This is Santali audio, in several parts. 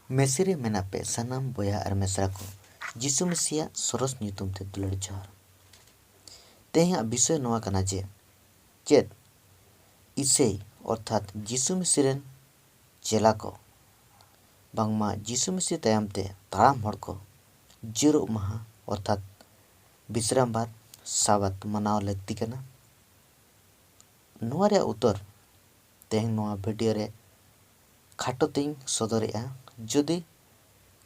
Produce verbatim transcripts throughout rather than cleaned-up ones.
ᱢᱮᱥᱤ ᱨᱮ ᱢᱮᱱᱟᱜ ᱯᱮ ᱥᱟᱱᱟᱢ ᱵᱚᱭᱦᱟ ᱟᱨ ᱢᱤᱥᱨᱟ ᱠᱚ, ᱡᱤᱥᱩ ᱢᱮᱥᱤᱭᱟᱜ ᱥᱚᱨᱚᱥ ᱧᱩᱛᱩᱢ ᱛᱮ ᱫᱩᱞᱟᱹᱲ ᱡᱚᱦᱟᱨ᱾ ᱛᱮᱦᱮᱧᱟᱜ ᱵᱤᱥᱚᱭ ᱱᱚᱣᱟ ᱠᱟᱱᱟ ᱡᱮ, ᱪᱮᱫ ᱤᱥᱟᱹᱭ ᱚᱨᱛᱷᱟᱛ ᱡᱤᱥᱩ ᱢᱮᱥᱤ ᱨᱮᱱ ᱪᱮᱞᱟ ᱠᱚ, ᱵᱟᱝᱢᱟ ᱡᱤᱥᱩ ᱢᱮᱥᱤ ᱛᱟᱭᱚᱢ ᱛᱮ ᱛᱟᱲᱟᱢ ᱦᱚᱲ ᱠᱚ ᱡᱤᱨᱳᱜ ᱢᱟᱦᱟ ᱚᱨᱛᱷᱟᱛ ᱵᱤᱥᱨᱟᱢ ᱵᱟᱨ, ᱥᱟᱵᱟᱛ ᱢᱟᱱᱟᱣ ᱞᱟᱹᱠᱛᱤ ᱠᱟᱱᱟ? ᱱᱚᱣᱟ ᱨᱮᱭᱟᱜ ᱩᱛᱛᱚᱨ ᱛᱮᱦᱮᱧ ᱱᱚᱣᱟ ᱵᱷᱤᱰᱤᱭᱳ ᱨᱮ ᱠᱷᱟᱴᱚ ᱛᱮᱧ ᱥᱚᱫᱚᱨᱮᱜᱼᱟ᱾ ᱡᱩᱫᱤ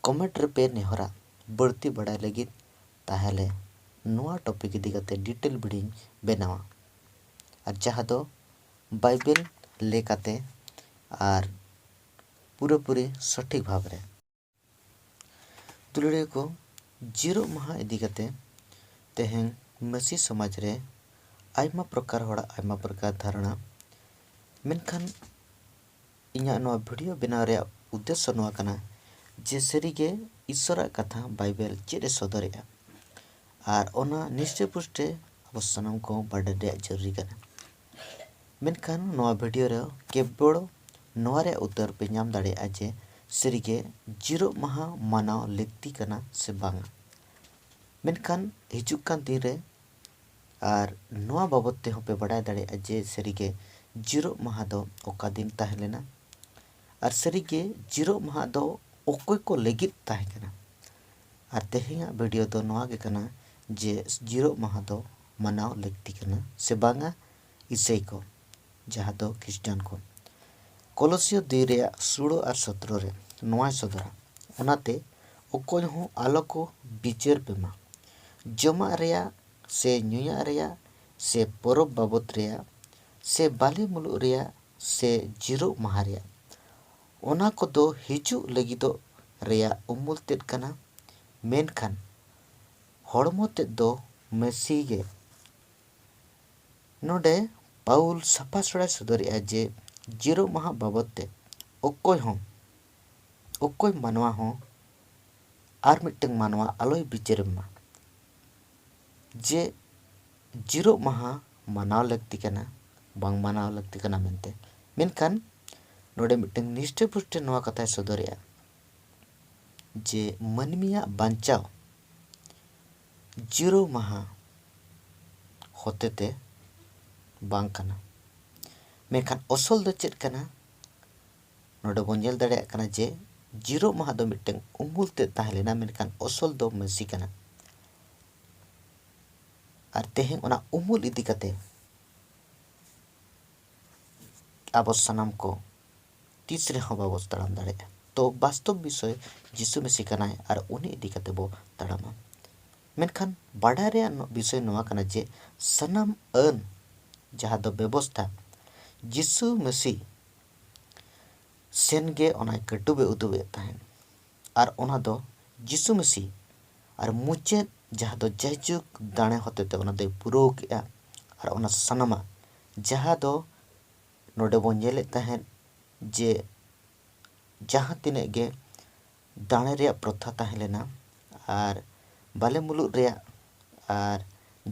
ᱠᱚᱢᱮᱱᱴ ᱨᱮᱯᱮ ᱱᱮᱦᱚᱨᱟ ᱵᱟᱹᱲᱛᱤ ᱵᱟᱲᱟᱭ ᱞᱟᱹᱜᱤᱫ, ᱛᱟᱦᱚᱞᱮ ᱱᱚᱣᱟ ᱴᱚᱯᱤᱠ ᱤᱫᱤ ᱠᱟᱛᱮ ᱰᱤᱴᱮᱞ ᱵᱷᱤᱰᱤᱭᱳᱧ ᱵᱮᱱᱟᱣᱟ, ᱟᱨ ᱡᱟᱦᱟᱸ ᱫᱚ ᱵᱟᱭᱵᱮᱞ ᱞᱮᱠᱟᱛᱮ ᱟᱨ ᱯᱩᱨᱟᱹᱯᱩᱨᱤ ᱥᱚᱴᱷᱤᱠ ᱵᱷᱟᱵᱽ ᱨᱮ᱾ ᱫᱩᱞᱟᱹᱲᱤᱭᱟᱹ ᱠᱚ, ᱡᱤᱨᱳᱜ ᱢᱟᱦᱟ ᱤᱫᱤ ᱠᱟᱛᱮ ᱛᱮᱦᱮᱧ ᱢᱟᱹᱥᱤ ᱥᱚᱢᱟᱡᱽ ᱨᱮ ᱟᱭᱢᱟ ᱯᱨᱚᱠᱟᱨ ᱦᱚᱲᱟᱜ ᱟᱭᱢᱟ ᱯᱨᱚᱠᱟᱨ ᱫᱷᱟᱨᱚᱱᱟ᱾ ᱢᱮᱱᱠᱷᱟᱱ ᱤᱧᱟᱹᱜ ᱱᱚᱣᱟ ᱵᱷᱤᱰᱤᱭᱳ ᱵᱮᱱᱟᱣ ᱨᱮᱭᱟᱜ ᱩᱫᱽᱫᱮᱥᱥᱚ ᱱᱚᱣᱟ ᱠᱟᱱᱟ ᱡᱮ ᱥᱟᱹᱨᱤᱜᱮ ᱤᱥᱥᱚᱨᱟᱜ ᱠᱟᱛᱷᱟ ᱵᱟᱭᱵᱮᱞ ᱪᱮᱫ ᱮ ᱥᱚᱫᱚᱨᱮᱜᱼᱟ, ᱟᱨ ᱚᱱᱟ ᱱᱤᱥᱴᱟᱹ ᱯᱩᱥᱴᱟᱹ ᱟᱵᱚ ᱥᱟᱱᱟᱢ ᱠᱚ ᱵᱟᱰᱟᱭ ᱨᱮᱭᱟᱜ ᱡᱟᱹᱨᱩᱨᱤ ᱠᱟᱱᱟ᱾ ᱢᱮᱱᱠᱷᱟᱱ ᱱᱚᱣᱟ ᱵᱷᱤᱰᱤᱭᱳ ᱨᱮ ᱠᱮᱵᱚᱞ ᱱᱚᱣᱟ ᱨᱮᱭᱟᱜ ᱩᱛᱛᱚᱨ ᱯᱮ ᱧᱟᱢ ᱫᱟᱲᱮᱭᱟᱜᱼᱟ ᱡᱮ ᱥᱟᱹᱨᱤᱜᱮ ᱡᱤᱨᱳᱜ ᱢᱟᱦᱟ ᱢᱟᱱᱟᱣ ᱞᱟᱹᱠᱛᱤ ᱠᱟᱱᱟ ᱥᱮ ᱵᱟᱝᱟ᱾ ᱢᱮᱱᱠᱷᱟᱱ ᱦᱤᱡᱩᱜ ᱠᱟᱱ ᱫᱤᱱ ᱨᱮ ᱟᱨ ᱱᱚᱣᱟ ᱵᱟᱵᱚᱫ ᱛᱮᱦᱚᱸ ᱯᱮ ᱵᱟᱰᱟᱭ ᱫᱟᱲᱮᱭᱟᱜᱼᱟ ᱡᱮ ᱥᱟᱹᱨᱤᱜᱮ ᱡᱤᱨᱳᱜ ᱢᱟᱦᱟ ᱫᱚ ᱚᱠᱟ ᱫᱤᱱ ᱛᱟᱦᱮᱸ ᱞᱮᱱᱟ, ᱟᱨ ᱥᱟᱹᱨᱤᱜᱮ ᱡᱤᱨᱳᱜ ᱢᱟᱦᱟ ᱫᱚ ᱚᱠᱚᱭ ᱠᱚ ᱞᱟᱹᱜᱤᱫ ᱛᱟᱦᱮᱸ ᱠᱟᱱᱟ᱾ ᱟᱨ ᱛᱮᱦᱮᱧᱟᱜ ᱵᱷᱤᱰᱤᱭᱳ ᱫᱚ ᱱᱚᱣᱟ ᱜᱮ ᱠᱟᱱᱟ ᱡᱮ ᱡᱤᱨᱳᱜ ᱢᱟᱦᱟ ᱫᱚ ᱢᱟᱱᱟᱣ ᱞᱟᱹᱠᱛᱤ ᱠᱟᱱᱟ ᱥᱮ ᱵᱟᱝᱟ ᱤᱥᱟᱹᱭ ᱠᱚ, ᱡᱟᱦᱟᱸ ᱫᱚ ᱠᱷᱨᱤᱥᱴᱟᱱ ᱠᱚ᱾ ᱠᱚᱞᱚᱥᱤᱭᱚ ᱫᱩᱭ ᱨᱮᱭᱟᱜ ᱥᱳᱞᱳ ᱟᱨ ᱥᱚᱛᱨᱚ ᱨᱮ ᱱᱚᱣᱟᱭ ᱥᱚᱫᱚᱨᱟ, ᱚᱱᱟᱛᱮ ᱚᱠᱚᱭ ᱦᱚᱸ ᱟᱞᱚ ᱠᱚ ᱵᱤᱪᱟᱹᱨ ᱯᱮ ᱢᱟ, ᱡᱚᱢᱟᱜ ᱨᱮᱭᱟᱜ ᱥᱮ ᱧᱩᱭᱟᱜ ᱨᱮᱭᱟᱜ ᱥᱮ ᱯᱚᱨᱚᱵᱽ ᱵᱟᱵᱚᱫ ᱨᱮᱭᱟᱜ ᱥᱮ ᱵᱟᱞᱮ ᱢᱩᱞᱩᱜ ᱨᱮᱭᱟᱜ ᱥᱮ ᱡᱤᱨᱳᱜ ᱢᱟᱦᱟ ᱨᱮᱭᱟᱜ, ᱚᱱᱟ ᱠᱚᱫᱚ ᱦᱤᱡᱩᱜ ᱞᱟᱹᱜᱤᱫᱚᱜ ᱨᱮᱭᱟᱜ ᱩᱢᱩᱞ ᱛᱮᱫ ᱠᱟᱱᱟ, ᱢᱮᱱᱠᱷᱟᱱ ᱦᱚᱲᱢᱚ ᱛᱮᱫ ᱫᱚ ᱢᱟᱹᱥᱤ ᱜᱮ᱾ ᱱᱚᱰᱮ ᱯᱟᱣᱩᱞ ᱥᱟᱯᱷᱟ ᱥᱚᱲᱟᱭ ᱥᱚᱫᱚᱨᱮᱜᱼᱟ ᱡᱮ ᱡᱤᱨᱳᱜ ᱢᱟᱦᱟ ᱵᱟᱵᱚᱫ ᱛᱮ ᱚᱠᱚᱭ ᱦᱚᱸ, ᱚᱠᱚᱭ ᱢᱟᱱᱣᱟ ᱦᱚᱸ ᱟᱨ ᱢᱤᱫᱴᱟᱝ ᱢᱟᱱᱣᱟ ᱟᱞᱚᱭ ᱵᱤᱪᱟᱹᱨ ᱢᱟ ᱡᱮ ᱡᱤᱨᱳᱜ ᱢᱟᱦᱟ ᱢᱟᱱᱟᱣ ᱞᱟᱹᱠᱛᱤ ᱠᱟᱱᱟ, ᱵᱟᱝ ᱢᱟᱱᱟᱣ ᱞᱟᱹᱠᱛᱤ ᱠᱟᱱᱟ ᱢᱮᱱᱛᱮ᱾ ᱢᱮᱱᱠᱷᱟᱱ ᱱᱚᱰᱮ ᱢᱤᱫᱴᱟᱝ ᱱᱤᱥᱴᱟᱹ ᱯᱩᱥᱴᱟᱹ ᱱᱚᱣᱟ ᱠᱟᱛᱷᱟᱭ ᱥᱚᱫᱚᱨᱮᱜᱼᱟ ᱡᱮ ᱢᱟᱹᱱᱢᱤᱭᱟᱜ ᱵᱟᱧᱪᱟᱣ ᱡᱤᱨᱟᱹᱣ ᱢᱟᱦᱟ ᱦᱚᱛᱮᱛᱮ ᱵᱟᱝ ᱠᱟᱱᱟ᱾ ᱢᱮᱱᱠᱷᱟᱱ ᱚᱥᱚᱞ ᱫᱚ ᱪᱮᱫ ᱠᱟᱱᱟ? ᱱᱚᱰᱮ ᱵᱚᱱ ᱧᱮᱞ ᱫᱟᱲᱮᱭᱟᱜ ᱠᱟᱱᱟ ᱡᱮ ᱡᱤᱨᱟᱹᱣ ᱢᱟᱦᱟ ᱫᱚ ᱢᱤᱫᱴᱟᱝ ᱩᱢᱩᱞ ᱛᱮ ᱛᱟᱦᱮᱸ ᱞᱮᱱᱟ, ᱢᱮᱱᱠᱷᱟᱱ ᱚᱥᱚᱞ ᱫᱚ ᱢᱟᱹᱥᱤ ᱠᱟᱱᱟ᱾ ᱟᱨ ᱛᱮᱦᱮᱧ ᱚᱱᱟ ᱩᱢᱩᱞ ᱤᱫᱤ ᱠᱟᱛᱮ ᱟᱵᱚ ᱥᱟᱱᱟᱢ ᱠᱚ ᱛᱤᱥ ᱨᱮᱦᱚᱸ ᱵᱟᱵᱚ ᱛᱟᱲᱟᱢ ᱫᱟᱲᱮᱭᱟᱜᱼᱟ᱾ ᱛᱚ ᱵᱟᱥᱛᱚᱵ ᱵᱤᱥᱚᱭ ᱡᱤᱥᱩ ᱢᱟᱹᱥᱤ ᱠᱟᱱᱟᱭ ᱟᱨ ᱩᱱᱤ ᱤᱫᱤ ᱠᱟᱛᱮ ᱵᱚ ᱛᱟᱲᱟᱢᱟ᱾ ᱢᱮᱱᱠᱷᱟᱱ ᱵᱟᱰᱟᱭ ᱨᱮᱭᱟᱜ ᱱᱚ-, ᱵᱤᱥᱚᱭ ᱱᱚᱣᱟ ᱠᱟᱱᱟ ᱡᱮ ᱥᱟᱱᱟᱢ ᱟᱹᱱ, ᱡᱟᱦᱟᱸ ᱫᱚ ᱵᱮᱵᱚᱥᱛᱷᱟ, ᱡᱤᱥᱩ ᱢᱟᱹᱥᱤ ᱥᱮᱱ ᱜᱮ ᱚᱱᱟ ᱠᱟᱹᱴᱩᱵ ᱮ ᱩᱫᱩᱜ ᱮᱫ ᱛᱟᱦᱮᱸᱫ᱾ ᱟᱨ ᱚᱱᱟ ᱫᱚ ᱡᱤᱥᱩ ᱢᱟᱹᱥᱤ ᱟᱨ ᱢᱩᱪᱟᱹᱫ, ᱡᱟᱦᱟᱸ ᱫᱚ ᱡᱟᱭᱡᱩᱜᱽ ᱫᱟᱲᱮ ᱦᱚᱛᱮᱛᱮ ᱚᱱᱟ ᱫᱚᱭ ᱯᱩᱨᱟᱹᱣ ᱠᱮᱜᱼᱟ᱾ ᱟᱨ ᱚᱱᱟ ᱥᱟᱱᱟᱢᱟᱜ, ᱡᱟᱦᱟᱸ ᱫᱚ ᱱᱚᱰᱮ ᱵᱚᱱ ᱧᱮᱞᱮᱫ ᱛᱟᱦᱮᱸᱫ ᱡᱮ ᱡᱟᱦᱟᱸ ᱛᱤᱱᱟᱹᱜ ᱜᱮ ᱫᱟᱲᱮ ᱨᱮᱭᱟᱜ ᱯᱨᱚᱛᱷᱟ ᱛᱟᱦᱮᱸ ᱞᱮᱱᱟ ᱟᱨ ᱵᱟᱞᱮ ᱢᱩᱞᱩᱜ ᱨᱮᱭᱟᱜ ᱟᱨ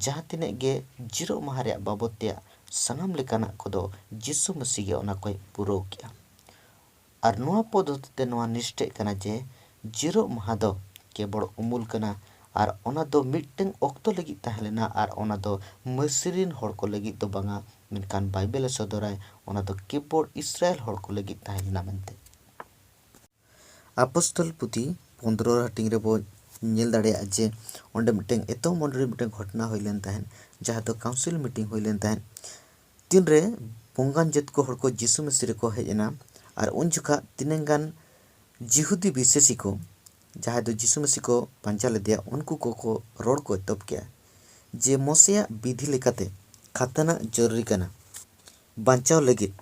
ᱡᱟᱦᱟᱸ ᱛᱤᱱᱟᱹᱜ ᱜᱮ ᱡᱤᱨᱟᱹᱜ ᱢᱟᱦᱟ ᱨᱮᱭᱟᱜ ᱵᱟᱵᱚᱫ ᱛᱮᱭᱟᱜ ᱥᱟᱱᱟᱢ ᱞᱮᱠᱟᱱᱟᱜ ᱠᱚᱫᱚ ᱡᱤᱥᱩ ᱢᱟᱹᱥᱤ ᱜᱮ ᱚᱱᱟ ᱠᱚᱭ ᱯᱩᱨᱟᱹᱣ ᱠᱮᱜᱼᱟ᱾ ᱟᱨ ᱱᱚᱣᱟ ᱯᱚᱫᱽᱫᱷᱚᱛᱤ ᱛᱮ ᱱᱚᱣᱟ ᱱᱤᱥᱴᱟᱹᱜ ᱠᱟᱱᱟ ᱡᱮ ᱡᱤᱨᱟᱹᱜ ᱢᱟᱦᱟ ᱫᱚ ᱠᱮᱵᱚᱞ ᱩᱢᱩᱞ ᱠᱟᱱᱟ ᱟᱨ ᱚᱱᱟ ᱫᱚ ᱢᱤᱫᱴᱟᱝ ᱚᱠᱛᱚ ᱞᱟᱹᱜᱤᱫ ᱛᱟᱦᱮᱸ ᱞᱮᱱᱟ ᱟᱨ ᱚᱱᱟ ᱫᱚ ᱢᱟᱹᱥᱤ ᱨᱤᱱ ᱦᱚᱲ ᱠᱚ ᱞᱟᱹᱜᱤᱫ ᱫᱚ ᱵᱟᱝᱟ, ᱢᱮᱱᱠᱷᱟᱱ ᱵᱟᱭᱵᱮᱞ ᱮ ᱥᱚᱫᱚᱨᱟᱭ ᱚᱱᱟ ᱫᱚ ᱠᱮᱵᱚᱞ ᱤᱥᱨᱟᱭᱮᱞ ᱦᱚᱲ ᱠᱚ ᱞᱟᱹᱜᱤᱫ ᱛᱟᱦᱮᱸ ᱞᱮᱱᱟ ᱢᱮᱱᱛᱮ᱾ ᱟᱯᱚᱥᱛᱚᱞ ᱯᱩᱛᱷᱤ ᱯᱚᱱᱫᱽᱨᱚ ᱦᱟᱹᱴᱤᱧ ᱨᱮᱵᱚ ᱧᱮᱞ ᱫᱟᱲᱮᱭᱟᱜᱼᱟ ᱡᱮ ᱚᱸᱰᱮ ᱢᱤᱫᱴᱟᱝ ᱮᱛᱚᱢ ᱢᱚᱸᱰᱚᱞᱤ ᱢᱤᱫᱴᱟᱝ ᱜᱷᱚᱴᱚᱱᱟ ᱦᱩᱭ ᱞᱮᱱ ᱛᱟᱦᱮᱸᱫ, ᱡᱟᱦᱟᱸ ᱫᱚ ᱠᱟᱣᱩᱱᱥᱤᱞ ᱢᱤᱴᱤᱝ ᱦᱩᱭ ᱞᱮᱱ ᱛᱟᱦᱮᱸᱫ᱾ ᱛᱤᱱᱨᱮ ᱵᱚᱝᱜᱟᱱ ᱡᱟᱹᱛ ᱠᱚ ᱦᱚᱲ ᱠᱚ ᱡᱤᱥᱩ ᱢᱟᱹᱥᱤ ᱨᱮᱠᱚ ᱦᱮᱡ ᱮᱱᱟ, ᱟᱨ ᱩᱱ ᱡᱚᱠᱷᱟ ᱛᱤᱱᱟᱹᱝ ᱜᱟᱱ ᱡᱤᱦᱩᱫᱤ ᱵᱤᱥᱮᱥᱤ ᱠᱚ, ᱡᱟᱦᱟᱸᱭ ᱫᱚ ᱡᱤᱥᱩ ᱢᱟᱹᱥᱤ ᱠᱚ ᱯᱟᱸᱡᱟ ᱞᱮᱫᱮᱭᱟ, ᱩᱱᱠᱩ ᱠᱚᱠᱚ ᱨᱚᱲ ᱠᱚ ᱮᱛᱚᱦᱚᱵ ᱠᱮᱜᱼᱟ ᱡᱮ ᱢᱚᱥᱮᱭᱟᱜ ᱵᱤᱫᱷᱤ ᱞᱮᱠᱟᱛᱮ ᱠᱷᱟᱛᱟᱱᱟᱜ ᱡᱚᱨᱩᱨᱤ ᱠᱟᱱᱟ ᱵᱟᱧᱪᱟᱣ ᱞᱟᱹᱜᱤᱫ᱾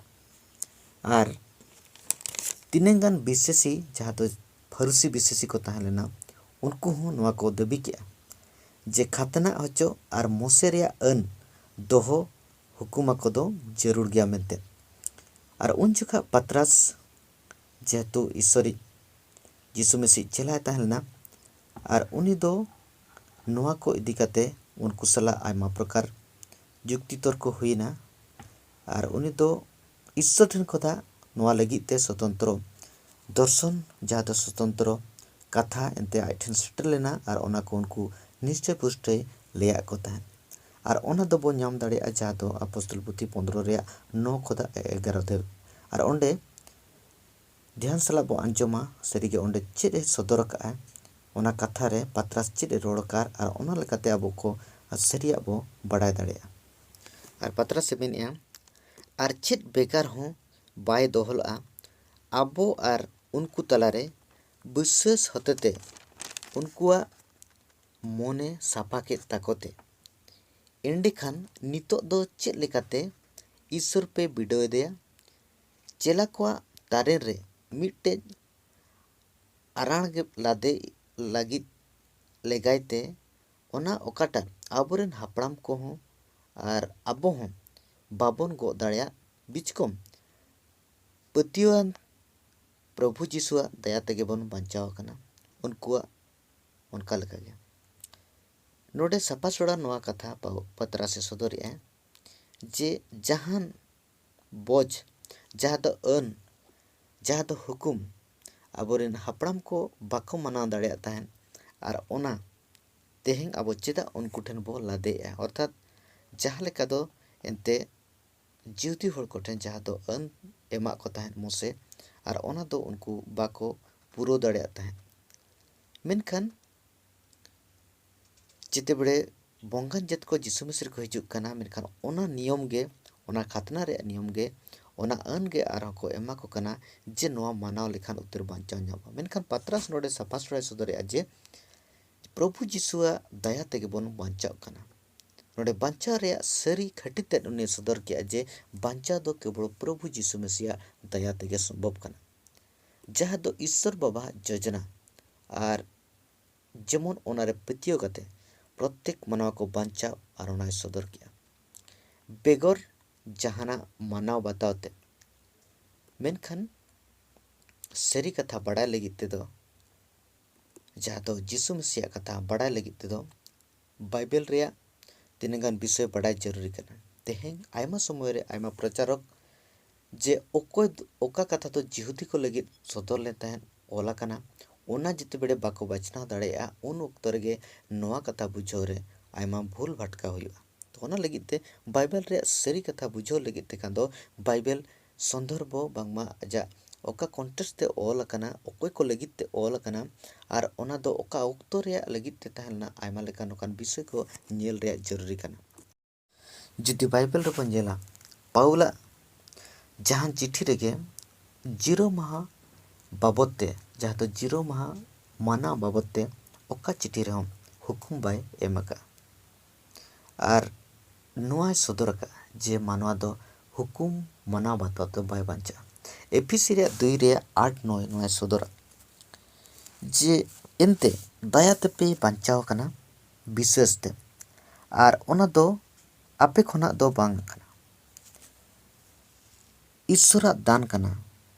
ᱟᱨ ᱛᱤᱱᱟᱹᱝ ᱜᱟᱱ ᱵᱤᱥᱮᱥᱤ, ᱡᱟᱦᱟᱸ ᱫᱚ ᱯᱷᱟᱹᱨᱩᱥᱤ ᱵᱤᱥᱮᱥᱤ ᱠᱚ ᱛᱟᱦᱮᱸ ᱞᱮᱱᱟ, ᱩᱱᱠᱩ ᱦᱚᱸ ᱱᱚᱣᱟ ᱠᱚ ᱫᱟᱹᱵᱤ ᱠᱮᱜᱼᱟ ᱡᱮ ᱠᱷᱟᱛᱟᱱᱟᱜ ᱦᱚᱪᱚ ᱟᱨ ᱢᱚᱥᱮ ᱨᱮᱭᱟᱜ ᱟᱹᱱ ᱫᱚᱦᱚ ᱦᱩᱠᱩᱢᱟ ᱠᱚᱫᱚ ᱡᱟᱹᱨᱩᱲ ᱜᱮᱭᱟ ᱢᱮᱱᱛᱮ᱾ ᱟᱨ ᱩᱱ ᱡᱚᱠᱷᱟ ᱯᱟᱛᱨᱟᱥ ᱡᱮᱦᱮᱛᱩ ᱤᱥᱥᱚᱨᱤᱡ ᱡᱤᱥᱩ ᱢᱟᱹᱥᱤ ᱪᱮᱞᱟᱭ ᱛᱟᱦᱮᱸ ᱞᱮᱱᱟ, ᱟᱨ ᱩᱱᱤ ᱫᱚ ᱱᱚᱣᱟ ᱠᱚ ᱤᱫᱤ ᱠᱟᱛᱮ ᱩᱱᱠᱩ ᱥᱟᱞᱟᱜ ᱟᱭᱢᱟ ᱯᱨᱚᱠᱟᱨ ᱡᱩᱠᱛᱤ ᱛᱚᱨᱠᱚ ᱦᱩᱭᱮᱱᱟ᱾ ᱟᱨ ᱩᱱᱤ ᱫᱚ ᱤᱥᱥᱚᱨ ᱴᱷᱮᱱ ᱠᱷᱚᱱᱟᱜ ᱱᱚᱣᱟ ᱞᱟᱹᱜᱤᱫ ᱛᱮ ᱥᱚᱛᱚᱱᱛᱨᱚ ᱫᱚᱨᱥᱚᱱ, ᱡᱟᱦᱟᱸ ᱫᱚ ᱥᱚᱛᱚᱱᱛᱨᱚ ᱠᱟᱛᱷᱟ ᱮᱱᱛᱮ ᱟᱡ ᱴᱷᱮᱱ ᱥᱮᱴᱮᱨ ᱞᱮᱱᱟ ᱟᱨ ᱚᱱᱟ ᱠᱚ ᱩᱱᱠᱩ ᱱᱤᱥᱪᱚᱭ ᱯᱩᱥᱴᱟᱹᱭ ᱞᱟᱹᱭᱟᱫ ᱠᱚ ᱛᱟᱦᱮᱸᱫ᱾ ᱟᱨ ᱚᱱᱟ ᱫᱚᱵᱚ ᱧᱟᱢ ᱫᱟᱲᱮᱭᱟᱜᱼᱟ ᱡᱟᱦᱟᱸ ᱫᱚ ᱟᱯᱚᱥᱛᱚᱞ ᱯᱩᱛᱷᱤ ᱯᱚᱱᱫᱽᱨᱚ ᱨᱮᱭᱟᱜ ᱱᱚ ᱠᱷᱚᱱᱟᱜ ᱮᱜᱟᱨᱚ ᱫᱷᱟᱹᱵᱤᱡ᱾ ᱟᱨ ᱚᱸᱰᱮ ᱫᱷᱮᱭᱟᱱ ᱥᱟᱞᱟᱜ ᱵᱚ ᱟᱸᱡᱚᱢᱟ, ᱥᱟᱹᱨᱤᱜᱮ ᱚᱸᱰᱮ ᱪᱮᱫ ᱮ ᱥᱚᱫᱚᱨ ᱟᱠᱟᱫᱼᱟ, ᱚᱱᱟ ᱠᱟᱛᱷᱟ ᱨᱮ ᱯᱟᱛᱨᱟᱥ ᱪᱮᱫ ᱮ ᱨᱚᱲ ᱟᱠᱟᱫ, ᱟᱨ ᱚᱱᱟ ᱞᱮᱠᱟᱛᱮ ᱟᱵᱚ ᱠᱚ ᱥᱟᱹᱨᱤᱭᱟᱜ ᱵᱚ ᱵᱟᱰᱟᱭ ᱫᱟᱲᱮᱭᱟᱜᱼᱟ᱾ ᱟᱨ ᱯᱟᱛᱨᱟᱥ ᱮ ᱢᱮᱱᱮᱫᱼᱟ, ᱟᱨ ᱪᱮᱫ ᱵᱷᱮᱜᱟᱨ ᱦᱚᱸ ᱵᱟᱭ ᱫᱚᱦᱚ ᱞᱮᱫᱼᱟ ᱟᱵᱚ ᱟᱨ ᱩᱱᱠᱩ ᱛᱟᱞᱟᱨᱮ ᱵᱤᱥᱥᱟᱹᱥ ᱦᱚᱛᱮᱛᱮ ᱩᱱᱠᱩᱣᱟᱜ ᱢᱚᱱᱮ ᱥᱟᱯᱷᱟ ᱠᱮᱫ ᱛᱟᱠᱚ ᱛᱮ᱾ ᱮᱸᱰᱮᱠᱷᱟᱱ ᱱᱤᱛᱚᱜ ᱫᱚ ᱪᱮᱫ ᱞᱮᱠᱟᱛᱮ ᱤᱥᱥᱚᱨ ᱯᱮ ᱵᱤᱰᱟᱹᱣ ᱮᱫᱮᱭᱟ? ᱪᱮᱞᱟ ᱠᱚᱣᱟᱜ ᱛᱟᱨᱮᱱ ᱨᱮ ᱢᱤᱫᱴᱮᱡ ᱟᱨᱟᱬ ᱜᱮ ᱞᱟᱫᱮ ᱞᱟᱹᱜᱤᱫ ᱞᱮᱜᱟᱭ ᱛᱮ, ᱚᱱᱟ ᱚᱠᱟᱴᱟᱜ ᱟᱵᱚᱨᱮᱱ ᱦᱟᱯᱲᱟᱢ ᱠᱚᱦᱚᱸ ᱟᱨ ᱟᱵᱚ ᱦᱚᱸ ᱵᱟᱵᱚᱱ ᱜᱚᱜ ᱫᱟᱲᱮᱭᱟᱜ ᱵᱤᱪᱠᱚᱢ ᱯᱟᱹᱛᱭᱟᱹᱣᱟᱱ ᱯᱨᱚᱵᱷᱩ ᱡᱤᱥᱩᱣᱟᱜ ᱫᱟᱭᱟ ᱛᱮᱜᱮ ᱵᱚᱱ ᱵᱟᱧᱪᱟᱣ ᱟᱠᱟᱱᱟ᱾ ᱩᱱᱠᱩᱣᱟᱜ ᱚᱱᱠᱟ ᱞᱮᱠᱟᱜᱮ ᱱᱚᱰᱮ ᱥᱟᱯᱷᱟ ᱥᱚᱲᱟ ᱱᱚᱣᱟ ᱠᱟᱛᱷᱟ ᱯᱟᱣ-, ᱯᱟᱛᱨᱟᱥ ᱮ ᱥᱚᱫᱚᱨᱮᱜᱼᱟ ᱡᱮ ᱡᱟᱦᱟᱱ ᱵᱚᱡᱽ, ᱡᱟᱦᱟᱸ ᱫᱚ ᱟᱹᱱ, ᱡᱟᱦᱟᱸ ᱫᱚ ᱦᱩᱠᱩᱢ, ᱟᱵᱚᱨᱮᱱ ᱦᱟᱯᱲᱟᱢ ᱠᱚ ᱵᱟᱠᱚ ᱢᱟᱱᱟᱣ ᱫᱟᱲᱮᱭᱟᱜ ᱛᱟᱦᱮᱸᱫ, ᱟᱨ ᱚᱱᱟ ᱛᱮᱦᱮᱧ ᱟᱵᱚ ᱪᱮᱫᱟᱜ ᱩᱱᱠᱩ ᱴᱷᱮᱱ ᱵᱚ ᱞᱟᱫᱮᱜᱼᱟ? ᱚᱨᱛᱷᱟᱛ ᱡᱟᱦᱟᱸ ᱞᱮᱠᱟ ᱫᱚ ᱮᱱᱛᱮ ᱡᱤᱦᱩᱫᱤ ᱦᱚᱲ ᱠᱚᱴᱷᱮᱱ ᱡᱟᱦᱟᱸ ᱫᱚ ᱟᱹᱱ ᱮᱢᱟᱜ ᱠᱚ ᱛᱟᱦᱮᱸᱫ ᱢᱳᱥᱮ, ᱟᱨ ᱚᱱᱟ ᱫᱚ ᱩᱱᱠᱩ ᱵᱟᱠᱚ ᱯᱩᱨᱟᱹᱣ ᱫᱟᱲᱮᱭᱟᱜ ᱛᱟᱦᱮᱸᱫ᱾ ᱢᱮᱱᱠᱷᱟᱱ ᱡᱮᱛᱮ ᱵᱮᱲᱮ ᱵᱚᱸᱜᱟᱱ ᱡᱟᱹᱛ ᱠᱚ ᱡᱤᱥᱩ ᱢᱤᱥᱤ ᱨᱮᱠᱚ ᱦᱤᱡᱩᱜ ᱠᱟᱱᱟ, ᱢᱮᱱᱠᱷᱟᱱ ᱚᱱᱟ ᱱᱤᱭᱚᱢ ᱜᱮ, ᱚᱱᱟ ᱠᱷᱟᱛᱱᱟ ᱨᱮᱭᱟᱜ ᱱᱤᱭᱚᱢ ᱜᱮ, ᱚᱱᱟ ᱟᱹᱱ ᱜᱮ ᱟᱨᱦᱚᱸ ᱠᱚ ᱮᱢᱟ ᱠᱚ ᱠᱟᱱᱟ ᱡᱮ ᱱᱚᱣᱟ ᱢᱟᱱᱟᱣ ᱞᱮᱠᱷᱟᱱ ᱩᱛᱟᱹᱨ ᱵᱟᱧᱪᱟᱣ ᱧᱟᱢᱚᱜᱼᱟ᱾ ᱢᱮᱱᱠᱷᱟᱱ ᱯᱟᱛᱨᱟᱥ ᱱᱚᱰᱮ ᱥᱟᱯᱷᱟ ᱥᱚᱲᱟᱭ ᱥᱚᱫᱚᱨᱮᱜᱼᱟ ᱡᱮ ᱯᱨᱚᱵᱷᱩ ᱡᱤᱥᱩᱣᱟᱜ ᱫᱟᱭᱟ ᱛᱮᱜᱮ ᱵᱚᱱ ᱵᱟᱧᱪᱟᱜ ᱠᱟᱱᱟ᱾ ᱱᱚᱰᱮ ᱵᱟᱧᱪᱟᱣ ᱨᱮᱭᱟᱜ ᱥᱟᱹᱨᱤ ᱠᱷᱟᱹᱴᱤ ᱛᱮᱫ ᱩᱱᱤ ᱥᱚᱫᱚᱨ ᱠᱮᱜᱼᱟ ᱡᱮ ᱵᱟᱧᱪᱟᱣ ᱫᱚ ᱠᱮᱵᱚᱞ ᱯᱨᱚᱵᱷᱩ ᱡᱤᱥᱩ ᱢᱮᱥᱤᱭᱟᱜ ᱫᱟᱭᱟ ᱛᱮᱜᱮ ᱥᱚᱢᱵᱷᱚᱵ ᱠᱟᱱᱟ, ᱡᱟᱦᱟᱸ ᱫᱚ ᱤᱥᱥᱚᱨ ᱵᱟᱵᱟᱣᱟᱜ ᱡᱳᱡᱚᱱᱟ ᱟᱨ ᱡᱮᱢᱚᱱ ᱚᱱᱟᱨᱮ ᱯᱟᱹᱛᱭᱟᱹᱣ ᱠᱟᱛᱮ ᱯᱨᱚᱛᱮᱠ ᱢᱟᱱᱣᱟ ᱠᱚ ᱵᱟᱧᱪᱟᱣ ᱟᱨ ᱚᱱᱟᱭ ᱥᱚᱫᱚᱨ ᱠᱮᱜᱼᱟ ᱵᱮᱜᱚᱨ ᱡᱟᱦᱟᱱᱟᱜ ᱢᱟᱱᱟᱣ ᱵᱟᱛᱟᱣ ᱛᱮ᱾ ᱢᱮᱱᱠᱷᱟᱱ ᱥᱟᱹᱨᱤ ᱠᱟᱛᱷᱟ ᱵᱟᱲᱟᱭ ᱞᱟᱹᱜᱤᱫ ᱛᱮᱫᱚ, ᱡᱟᱦᱟᱸ ᱫᱚ ᱡᱤᱥᱩ ᱢᱮᱥᱤᱭᱟᱜ ᱠᱟᱛᱷᱟ ᱵᱟᱲᱟᱭ ᱞᱟᱹᱜᱤᱫ ᱛᱮᱫᱚ, ᱵᱟᱭᱵᱮᱞ ᱨᱮᱭᱟᱜ ᱛᱤᱱᱟᱹᱜ ᱜᱟᱱ ᱵᱤᱥᱚᱭ ᱵᱟᱰᱟᱭ ᱡᱟᱹᱨᱩᱨᱤ ᱠᱟᱱᱟ᱾ ᱛᱮᱦᱮᱧ ᱟᱭᱢᱟ ᱥᱚᱢᱚᱭ ᱨᱮ ᱟᱭᱢᱟ ᱯᱨᱚᱪᱟᱨᱚᱠ ᱡᱮ ᱚᱠᱚᱭ ᱫᱚ, ᱚᱠᱟ ᱠᱟᱛᱷᱟ ᱫᱚ ᱡᱤᱦᱩᱫᱤ ᱠᱚ ᱞᱟᱹᱜᱤᱫ ᱥᱚᱫᱚᱨ ᱞᱮᱱ ᱛᱟᱦᱮᱸᱫ, ᱚᱞ ᱟᱠᱟᱱᱟ, ᱚᱱᱟ ᱡᱮᱛᱮ ᱵᱮᱲᱮ ᱵᱟᱠᱚ ᱵᱟᱪᱷᱱᱟᱣ ᱫᱟᱲᱮᱭᱟᱜᱼᱟ, ᱩᱱ ᱚᱠᱛᱚ ᱨᱮᱜᱮ ᱱᱚᱣᱟ ᱠᱟᱛᱷᱟ ᱵᱩᱡᱷᱟᱹᱣ ᱨᱮ ᱟᱭᱢᱟ ᱵᱷᱩᱞ ᱵᱷᱟᱴᱠᱟᱣ ᱦᱩᱭᱩᱜᱼᱟ᱾ ᱛᱚ, ᱚᱱᱟ ᱞᱟᱹᱜᱤᱫ ᱛᱮ ᱵᱟᱭᱵᱮᱞ ᱨᱮᱭᱟᱜ ᱥᱟᱹᱨᱤ ᱠᱟᱛᱷᱟ ᱵᱩᱡᱷᱟᱹᱣ ᱞᱟᱹᱜᱤᱫ ᱛᱮ ᱠᱷᱟᱱ ᱫᱚ ᱵᱟᱭᱵᱮᱞ ᱥᱚᱱᱫᱚᱨᱵᱷᱚ, ᱵᱟᱝᱢᱟ ᱟᱡᱟᱜ ᱚᱠᱟ context ᱛᱮ ᱚᱞ ᱟᱠᱟᱱᱟ, ᱚᱠᱚᱭ ᱠᱚ ᱞᱟᱹᱜᱤᱫ ᱛᱮ ᱚᱞ ᱟᱠᱟᱱᱟ, ᱟᱨ ᱚᱱᱟ ᱫᱚ ᱚᱠᱟ ᱚᱠᱛᱚ ᱨᱮᱭᱟᱜ ᱞᱟᱹᱜᱤᱫ ᱛᱮ ᱛᱟᱦᱮᱸ ᱞᱮᱱᱟ, ᱟᱭᱢᱟ ᱞᱮᱠᱟᱱ ᱱᱚᱝᱠᱟᱱ ᱵᱤᱥᱚᱭ ᱠᱚ ᱧᱮᱞ ᱨᱮᱭᱟᱜ ᱡᱚᱨᱩᱨᱤ ᱠᱟᱱᱟ᱾ ᱡᱩᱫᱤ ᱵᱟᱭᱵᱮᱞ ᱨᱮᱵᱚᱱ ᱧᱮᱞᱟ, ᱯᱟᱣᱩᱞᱟᱜ ᱡᱟᱦᱟᱱ ᱪᱤᱴᱷᱤ ᱨᱮᱜᱮ ᱡᱤᱨᱟᱹᱣ ᱢᱟᱦᱟ ᱵᱟᱵᱚᱫ ᱛᱮ, ᱡᱟᱦᱟᱸ ᱫᱚ ᱡᱤᱨᱟᱹᱣ ᱢᱟᱦᱟ ᱢᱟᱱᱟᱣ ᱵᱟᱵᱚᱫ ᱛᱮ ᱚᱠᱟ ᱪᱤᱴᱷᱤ ᱨᱮᱦᱚᱸ ᱦᱩᱠᱩᱢ ᱵᱟᱭ ᱮᱢ ᱟᱠᱟᱫᱼᱟ᱾ ᱟᱨ ᱱᱚᱣᱟᱭ ᱥᱚᱫᱚᱨ ᱟᱠᱟᱫᱼᱟ ᱡᱮ ᱢᱟᱱᱣᱟ ᱫᱚ ᱦᱩᱠᱩᱢ ᱢᱟᱱᱟᱣ ᱵᱟᱛᱟᱣ ᱛᱮ ᱵᱟᱭ ᱵᱟᱧᱪᱟᱜᱼᱟ᱾ ᱮᱯᱷᱤᱥᱤ ᱨᱮᱭᱟᱜ ᱫᱩᱭ ᱨᱮᱭᱟᱜ ᱟᱴ ᱱᱚᱭ ᱱᱚᱣᱟᱭ ᱥᱚᱫᱚᱨᱟ ᱡᱮ, ᱮᱱᱛᱮ ᱫᱟᱭᱟ ᱛᱮᱯᱮ ᱵᱟᱧᱪᱟᱣ ᱟᱠᱟᱱᱟ ᱵᱤᱥᱮᱥ ᱛᱮ, ᱟᱨ ᱚᱱᱟ ᱫᱚ ᱟᱯᱮ ᱠᱷᱚᱱᱟᱜ ᱫᱚ ᱵᱟᱝ ᱠᱟᱱᱟ, ᱤᱥᱥᱚᱨᱟᱜ ᱫᱟᱱ ᱠᱟᱱᱟ,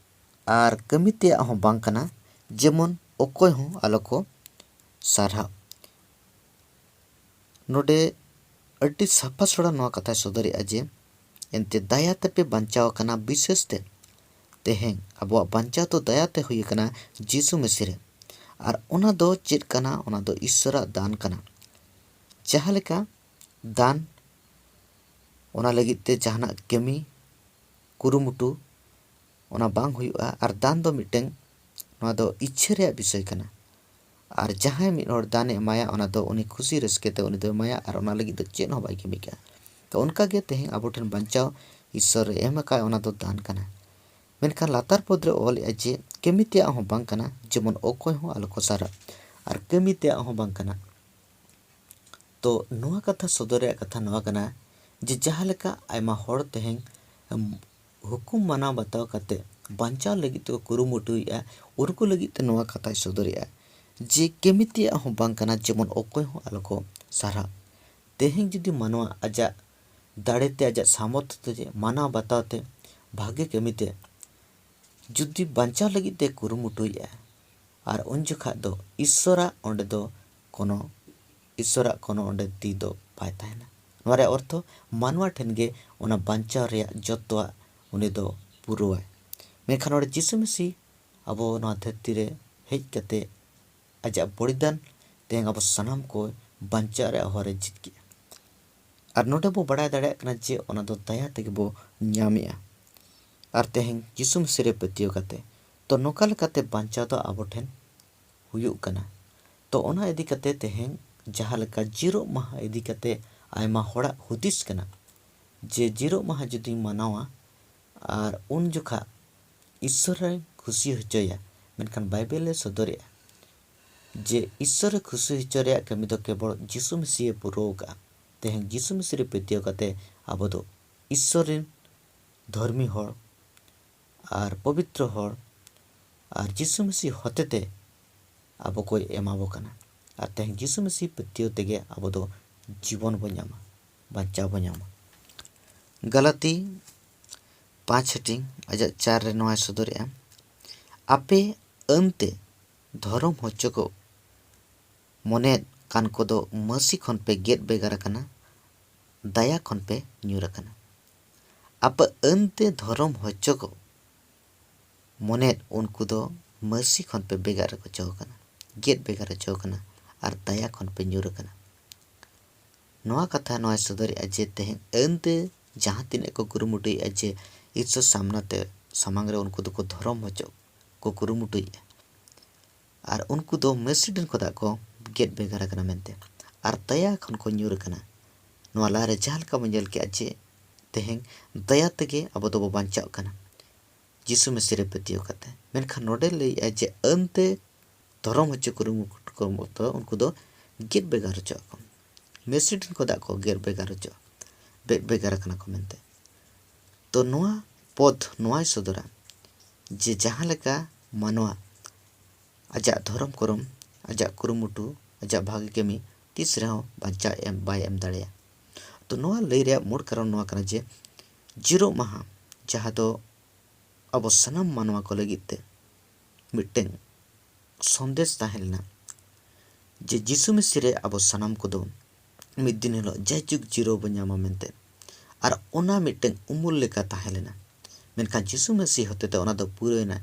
ᱟᱨ ᱠᱟᱹᱢᱤ ᱛᱮᱭᱟᱜ ᱦᱚᱸ ᱵᱟᱝ ᱠᱟᱱᱟ, ᱡᱮᱢᱚᱱ ᱚᱠᱚᱭ ᱦᱚᱸ ᱟᱞᱚ ᱠᱚ ᱥᱟᱨᱦᱟᱣ᱾ ᱱᱚᱰᱮ ᱟᱹᱰᱤ ᱥᱟᱯᱷᱟ ᱥᱚᱲᱟ ᱱᱚᱣᱟ ᱠᱟᱛᱷᱟᱭ ᱥᱚᱫᱚᱨᱮᱜᱼᱟ ᱡᱮ, ᱮᱱᱛᱮ ᱫᱟᱭᱟ ᱛᱮᱯᱮ ᱵᱟᱧᱪᱟᱣ ᱟᱠᱟᱱᱟ ᱵᱤᱥᱮᱥ ᱛᱮ᱾ ᱛᱮᱦᱮᱧ ᱟᱵᱚᱣᱟᱜ ᱵᱟᱧᱪᱟᱣ ᱫᱚ ᱫᱟᱭᱟ ᱛᱮ ᱦᱩᱭ ᱟᱠᱟᱱᱟ ᱡᱤᱥᱩ ᱢᱮᱥᱤ ᱨᱮ᱾ ᱟᱨ ᱚᱱᱟ ᱫᱚ ᱪᱮᱫ ᱠᱟᱱᱟ? ᱚᱱᱟ ᱫᱚ ᱤᱥᱥᱚᱨᱟᱜ ᱫᱟᱱ ᱠᱟᱱᱟ᱾ ᱡᱟᱦᱟᱸ ᱞᱮᱠᱟ ᱫᱟᱱ, ᱚᱱᱟ ᱞᱟᱹᱜᱤᱫ ᱛᱮ ᱡᱟᱦᱟᱱᱟᱜ ᱠᱟᱹᱢᱤ, ᱠᱩᱨᱩᱢᱩᱴᱩ, ᱚᱱᱟ ᱵᱟᱝ ᱦᱩᱭᱩᱜᱼᱟ᱾ ᱟᱨ ᱫᱟᱱ ᱫᱚ ᱢᱤᱫᱴᱟᱝ, ᱱᱚᱣᱟ ᱫᱚ ᱤᱪᱪᱷᱟᱹ ᱨᱮᱭᱟᱜ ᱵᱤᱥᱚᱭ ᱠᱟᱱᱟ᱾ ᱟᱨ ᱡᱟᱦᱟᱸᱭ ᱢᱤᱫ ᱦᱚᱲ ᱫᱟᱱᱮ ᱮᱢᱟᱭᱟ, ᱚᱱᱟ ᱫᱚ ᱩᱱᱤ ᱠᱷᱩᱥᱤ ᱨᱟᱹᱥᱠᱟᱹ ᱛᱮ ᱩᱱᱤ ᱫᱚᱭ ᱮᱢᱟᱭᱟ, ᱟᱨ ᱚᱱᱟ ᱞᱟᱹᱜᱤᱫ ᱫᱚ ᱪᱮᱫ ᱦᱚᱸ ᱵᱟᱭ ᱠᱟᱹᱢᱤ ᱠᱟᱜᱼᱟ᱾ ᱛᱚ ᱚᱱᱠᱟ ᱜᱮ ᱛᱮᱦᱮᱧ ᱟᱵᱚ ᱴᱷᱮᱱ ᱵᱟᱧᱪᱟᱣ ᱤᱥᱥᱚᱨ ᱮ ᱮᱢ ᱟᱠᱟᱫ, ᱚᱱᱟ ᱫᱚ ᱫᱟᱱ ᱠᱟᱱᱟ᱾ ᱢᱮᱱᱠᱷᱟᱱ ᱞᱟᱛᱟᱨ ᱯᱚᱫ ᱨᱮ ᱚᱞᱮᱜᱼᱟ ᱡᱮ, ᱠᱟᱹᱢᱤ ᱛᱮᱭᱟᱜ ᱦᱚᱸ ᱵᱟᱝ ᱠᱟᱱᱟ, ᱡᱮᱢᱚᱱ ᱚᱠᱚᱭ ᱦᱚᱸ ᱟᱞᱚ ᱠᱚ ᱥᱟᱨᱦᱟᱣ᱾ ᱟᱨ ᱠᱟᱹᱢᱤ ᱛᱮᱭᱟᱜ ᱦᱚᱸ ᱵᱟᱝ ᱠᱟᱱᱟ᱾ ᱛᱚ ᱱᱚᱣᱟ ᱠᱟᱛᱷᱟ ᱥᱚᱫᱚᱨ ᱨᱮᱭᱟᱜ ᱠᱟᱛᱷᱟ ᱱᱚᱣᱟ ᱠᱟᱱᱟ ᱡᱮ, ᱡᱟᱦᱟᱸ ᱞᱮᱠᱟ ᱟᱭᱢᱟ ᱦᱚᱲ ᱛᱮᱦᱮᱧ, ᱮᱢ, ᱦᱩᱠᱩᱢ ᱢᱟᱱᱟᱣ ᱵᱟᱛᱟᱣ ᱠᱟᱛᱮ ᱵᱟᱧᱪᱟᱣ ᱞᱟᱹᱜᱤᱫ ᱛᱮᱠᱚ ᱠᱩᱨᱩᱢᱩᱴᱩᱭᱮᱫᱼᱟ, ᱩᱱᱠᱩ ᱞᱟᱹᱜᱤᱫ ᱛᱮ ᱱᱚᱣᱟ ᱠᱟᱛᱷᱟᱭ ᱥᱚᱫᱚᱨᱮᱜᱼᱟ ᱡᱮ, ᱠᱟᱹᱢᱤ ᱛᱮᱭᱟᱜ ᱦᱚᱸ ᱵᱟᱝ ᱠᱟᱱᱟ, ᱡᱮᱢᱚᱱ ᱚᱠᱚᱭ ᱦᱚᱸ ᱟᱞᱚ ᱠᱚ ᱥᱟᱨᱦᱟᱣ᱾ ᱛᱮᱦᱮᱧ ᱡᱩᱫᱤ ᱢᱟᱱᱣᱟ ᱟᱡᱟᱜ ᱫᱟᱲᱮ ᱛᱮ, ᱟᱡᱟᱜ ᱥᱟᱢᱚᱨᱛᱷᱚ ᱛᱮ ᱢᱟᱱᱟᱣ ᱵᱟᱛᱟᱣ ᱛᱮ ᱵᱷᱟᱜᱮ ᱠᱟᱹᱢᱤ ᱛᱮ ᱡᱩᱫᱤ ᱵᱟᱧᱪᱟᱣ ᱞᱟᱹᱜᱤᱫ ᱛᱮ ᱠᱩᱨᱩᱢᱩᱴᱩᱭᱮᱫᱼᱟ, ᱟᱨ ᱩᱱ ᱡᱚᱠᱷᱟᱜ ᱫᱚ ᱤᱥᱥᱚᱨᱟᱜ ᱚᱸᱰᱮ ᱫᱚ ᱠᱳᱱᱳ, ᱤᱥᱥᱚᱨᱟᱜ ᱠᱳᱱᱳ ᱚᱸᱰᱮ ᱛᱤ ᱫᱚ ᱵᱟᱭ ᱛᱟᱦᱮᱱᱟ᱾ ᱱᱚᱣᱟ ᱨᱮᱭᱟᱜ ᱚᱨᱛᱷᱚ, ᱢᱟᱱᱣᱟ ᱴᱷᱮᱱ ᱜᱮ ᱚᱱᱟ ᱵᱟᱧᱪᱟᱣ ᱨᱮᱭᱟᱜ ᱡᱚᱛᱚᱣᱟᱜ ᱩᱱᱤ ᱫᱚ ᱯᱩᱨᱟᱹᱣᱟᱭ᱾ ᱢᱮᱱᱠᱷᱟᱱ ᱱᱚᱰᱮ ᱡᱤᱥᱩ ᱢᱟᱹᱥᱤ ᱟᱵᱚ ᱱᱚᱣᱟ ᱫᱷᱟᱹᱨᱛᱤ ᱨᱮ ᱦᱮᱡ ᱠᱟᱛᱮ ᱟᱡᱟᱜ ᱵᱚᱞᱤᱫᱟᱱ ᱛᱮᱦᱮᱧ ᱟᱵᱚ ᱥᱟᱱᱟᱢ ᱠᱚ ᱵᱟᱧᱪᱟᱣ ᱨᱮᱭᱟᱜ ᱦᱚᱨᱮ ᱡᱤᱛ ᱠᱮᱜᱼᱟ᱾ ᱟᱨ ᱱᱚᱰᱮ ᱵᱚ ᱵᱟᱲᱟᱭ ᱫᱟᱲᱮᱭᱟᱜ ᱠᱟᱱᱟ ᱡᱮ ᱚᱱᱟ ᱫᱚ ᱫᱟᱭᱟ ᱛᱮᱜᱮ ᱵᱚ ᱧᱟᱢᱮᱜᱼᱟ᱾ ᱟᱨ ᱛᱮᱦᱮᱧ ᱡᱤᱥᱩ ᱢᱤᱥᱤ ᱨᱮ ᱯᱟᱹᱛᱭᱟᱹᱣ ᱠᱟᱛᱮ, ᱛᱚ ᱱᱚᱝᱠᱟ ᱞᱮᱠᱟᱛᱮ ᱵᱟᱧᱪᱟᱣ ᱫᱚ ᱟᱵᱚ ᱴᱷᱮᱱ ᱦᱩᱭᱩᱜ ᱠᱟᱱᱟ᱾ ᱛᱚ ᱚᱱᱟ ᱤᱫᱤ ᱠᱟᱛᱮ ᱛᱮᱦᱮᱧ ᱡᱟᱦᱟᱸ ᱞᱮᱠᱟ ᱡᱤᱨᱳᱜ ᱢᱟᱦᱟ ᱤᱫᱤ ᱠᱟᱛᱮ ᱟᱭᱢᱟ ᱦᱚᱲᱟᱜ ᱦᱩᱫᱤᱥ ᱠᱟᱱᱟ ᱡᱮ ᱡᱤᱨᱳᱜ ᱢᱟᱦᱟ ᱡᱩᱫᱤᱧ ᱢᱟᱱᱟᱣᱟ ᱟᱨ ᱩᱱ ᱡᱚᱠᱷᱟ ᱤᱥᱥᱚᱨᱮ ᱠᱷᱩᱥᱤ ᱦᱚᱪᱚᱭᱟ, ᱢᱮᱱᱠᱷᱟᱱ ᱵᱟᱭᱵᱮᱞ ᱮ ᱥᱚᱫᱚᱨᱮᱜᱼᱟ ᱡᱮ ᱤᱥᱥᱚᱨᱮ ᱠᱷᱩᱥᱤ ᱦᱚᱪᱚ ᱨᱮᱭᱟᱜ ᱠᱟᱹᱢᱤ ᱫᱚ ᱠᱮᱵᱚᱞ ᱡᱤᱥᱩ ᱢᱤᱥᱤ ᱮ ᱯᱩᱨᱟᱹᱣ ᱠᱟᱜᱼᱟ᱾ ᱛᱮᱦᱮᱧ ᱡᱤᱥᱩ ᱢᱤᱥᱤ ᱨᱮ ᱯᱟᱹᱛᱭᱟᱹᱣ ᱠᱟᱛᱮ ᱟᱵᱚ ᱫᱚ ᱤᱥᱥᱚᱨ ᱨᱮᱱ ᱫᱷᱚᱨᱢᱤ ᱦᱚᱲ ᱟᱨ ᱯᱚᱵᱤᱛᱨᱚ ᱦᱚᱲ ᱟᱨ ᱡᱤᱥᱩ ᱢᱤᱥᱤ ᱦᱚᱛᱮᱛᱮ ᱟᱵᱚ ᱠᱚᱭ ᱮᱢᱟ ᱵᱚ ᱠᱟᱱᱟ᱾ ᱟᱨ ᱛᱮᱦᱮᱧ ᱡᱤᱥᱩ ᱢᱤᱥᱤ ᱯᱟᱹᱛᱭᱟᱹᱣ ᱛᱮᱜᱮ ᱟᱵᱚ ᱫᱚ ᱡᱤᱵᱚᱱ ᱵᱚ ᱧᱟᱢᱟ, ᱵᱟᱧᱪᱟᱣ ᱵᱚ ᱧᱟᱢᱟ᱾ ᱜᱟᱞᱟᱛᱤ ᱯᱟᱸᱪ ᱦᱟᱹᱴᱤᱧ ᱟᱡᱟᱜ ᱪᱟᱨ ᱨᱮ ᱱᱚᱣᱟᱭ ᱥᱚᱫᱚᱨᱮᱜᱼᱟ, ᱟᱯᱮ ᱟᱹᱱᱛᱮ ᱫᱷᱚᱨᱚᱢ ᱦᱚᱪᱚ ᱠᱚ ᱢᱚᱱᱮᱫ ᱠᱟᱱ ᱠᱚᱫᱚ ᱢᱟᱹᱥᱤ ᱠᱷᱚᱱ ᱯᱮ ᱜᱮᱫ ᱵᱷᱮᱜᱟᱨ ᱟᱠᱟᱱᱟ, ᱫᱟᱭᱟ ᱠᱷᱚᱱ ᱯᱮ ᱧᱩᱨ ᱟᱠᱟᱱᱟ᱾ ᱟᱯᱮ ᱟᱹᱱᱛᱮ ᱫᱷᱚᱨᱚᱢ ᱦᱚᱪᱚ ᱠᱚ ᱢᱚᱱᱮᱫ ᱩᱱᱠᱩ ᱫᱚ ᱢᱟᱹᱥᱤ ᱠᱷᱚᱱ ᱯᱮ ᱵᱷᱮᱜᱟᱨ ᱦᱚᱪᱚ ᱟᱠᱟᱱᱟ, ᱜᱮᱫ ᱵᱷᱮᱜᱟᱨ ᱦᱚᱪᱚ ᱟᱠᱟᱱᱟ, ᱟᱨ ᱫᱟᱭᱟ ᱠᱷᱚᱱ ᱯᱮ ᱧᱩᱨ ᱟᱠᱟᱱᱟ᱾ ᱱᱚᱣᱟ ᱠᱟᱛᱷᱟ ᱱᱚᱣᱟᱭ ᱥᱚᱫᱚᱨᱮᱜᱼᱟ ᱡᱮ ᱛᱮᱦᱮᱧ ᱟᱹᱱᱛᱮ ᱡᱟᱦᱟᱸ ᱛᱤᱱᱟᱹᱜ ᱠᱚ ᱠᱩᱨᱩᱢᱩᱴᱩᱭᱮᱫᱼᱟ ᱡᱮ ᱤᱥᱥᱚᱨ ᱥᱟᱢᱱᱟ ᱛᱮ, ᱥᱟᱢᱟᱝ ᱨᱮ ᱩᱱᱠᱩ ᱫᱚᱠᱚ ᱫᱷᱚᱨᱚᱢ ᱦᱚᱪᱚ ᱠᱚ ᱠᱩᱨᱩᱢᱩᱴᱩᱭᱮᱫᱼᱟ, ᱟᱨ ᱩᱱᱠᱩ ᱫᱚ ᱢᱟᱹᱥᱤ ᱰᱟᱹᱱ ᱠᱷᱚᱱᱟᱜ ᱠᱚ ᱜᱮᱫ ᱵᱷᱮᱜᱟᱨ ᱟᱠᱟᱱᱟ ᱢᱮᱱᱛᱮ, ᱟᱨ ᱫᱟᱭᱟ ᱠᱷᱚᱱ ᱠᱚ ᱧᱩᱨ ᱟᱠᱟᱱᱟ᱾ ᱱᱚᱣᱟ ᱞᱟᱦᱟᱨᱮ ᱡᱟᱦᱟᱸ ᱞᱮᱠᱟ ᱵᱚᱱ ᱧᱮᱞ ᱠᱮᱜᱼᱟ ᱡᱮ ᱛᱮᱦᱮᱧ ᱫᱟᱭᱟ ᱛᱮᱜᱮ ᱟᱵᱚ ᱫᱚᱵᱚ ᱵᱟᱧᱪᱟᱜ ᱠᱟᱱᱟ ᱡᱤᱥᱩ ᱢᱮᱥᱤ ᱨᱮ ᱯᱟᱹᱛᱭᱟᱹᱣ ᱠᱟᱛᱮ᱾ ᱢᱮᱱᱠᱷᱟᱱ ᱱᱚᱰᱮ ᱞᱟᱹᱭᱮᱜᱼᱟ ᱡᱮ ᱟᱹᱱᱛᱮ ᱫᱷᱚᱨᱚᱢ ᱦᱚᱪᱚ ᱠᱩᱨᱩᱢᱩᱴᱩ ᱠᱚ ᱩᱱᱠᱩ ᱫᱚ ᱜᱮᱫ ᱵᱷᱮᱜᱟᱨ ᱦᱚᱪᱚ ᱟᱠᱚ, ᱢᱮᱥᱤ ᱰᱟᱹᱱ ᱠᱷᱚᱱᱟᱜ ᱠᱚ ᱜᱮᱫ ᱵᱷᱮᱜᱟᱨ ᱦᱚᱪᱚ, ᱵᱮᱫ ᱵᱷᱮᱜᱟᱨ ᱟᱠᱟᱱᱟ ᱠᱚ ᱢᱮᱱᱛᱮ᱾ ᱛᱚ ᱱᱚᱣᱟ ᱯᱚᱫ ᱱᱚᱣᱟᱭ ᱥᱚᱫᱚᱨᱟ ᱡᱮ ᱡᱟᱦᱟᱸ ᱞᱮᱠᱟ ᱢᱟᱱᱣᱟ ᱟᱡᱟᱜ ᱫᱷᱚᱨᱚᱢ ᱠᱚᱨᱚᱢ, ᱟᱡᱟᱜ ᱠᱩᱨᱩᱢᱩᱴᱩ, ᱟᱡᱟᱜ ᱵᱷᱟᱹᱜᱤ ᱠᱟᱹᱢᱤ ᱛᱤᱥ ᱨᱮᱦᱚᱸ ᱵᱟᱧᱪᱟᱣ ᱮᱢ ᱵᱟᱭ ᱮᱢ ᱫᱟᱲᱮᱭᱟᱜᱼᱟ᱾ ᱛᱚ ᱱᱚᱣᱟ ᱞᱟᱹᱭ ᱨᱮᱭᱟᱜ ᱢᱩᱲ ᱠᱟᱨᱚᱱ ᱱᱚᱣᱟ ᱠᱟᱱᱟ ᱡᱮ ᱡᱤᱨᱳᱜ ᱢᱟᱦᱟ, ᱡᱟᱦᱟᱸ ᱫᱚ ᱟᱵᱚ ᱥᱟᱱᱟᱢ ᱢᱟᱱᱣᱟ ᱠᱚ ᱞᱟᱹᱜᱤᱫ ᱛᱮ ᱢᱤᱫᱴᱮᱱ ᱥᱚᱱᱫᱮᱥ ᱛᱟᱦᱮᱸ ᱞᱮᱱᱟ ᱡᱮ ᱡᱤᱥᱩ ᱢᱤᱥᱤ ᱨᱮ ᱟᱵᱚ ᱥᱟᱱᱟᱢ ᱠᱚᱫᱚ ᱢᱤᱫ ᱫᱤᱱ ᱦᱤᱞᱳᱜ ᱡᱟᱭᱡᱩᱜᱽ ᱡᱤᱨᱟᱹᱣ ᱵᱚᱱ ᱧᱟᱢᱟ ᱢᱮᱱᱛᱮ᱾ ᱟᱨ ᱚᱱᱟ ᱢᱤᱫᱴᱮᱱ ᱩᱢᱩᱞ ᱞᱮᱠᱟ ᱛᱟᱦᱮᱸ ᱞᱮᱱᱟ, ᱢᱮᱱᱠᱷᱟᱱ ᱡᱤᱥᱩ ᱢᱤᱥᱤ ᱦᱚᱛᱮᱛᱮ ᱚᱱᱟ ᱫᱚ ᱯᱩᱨᱟᱹᱣᱮᱱᱟ᱾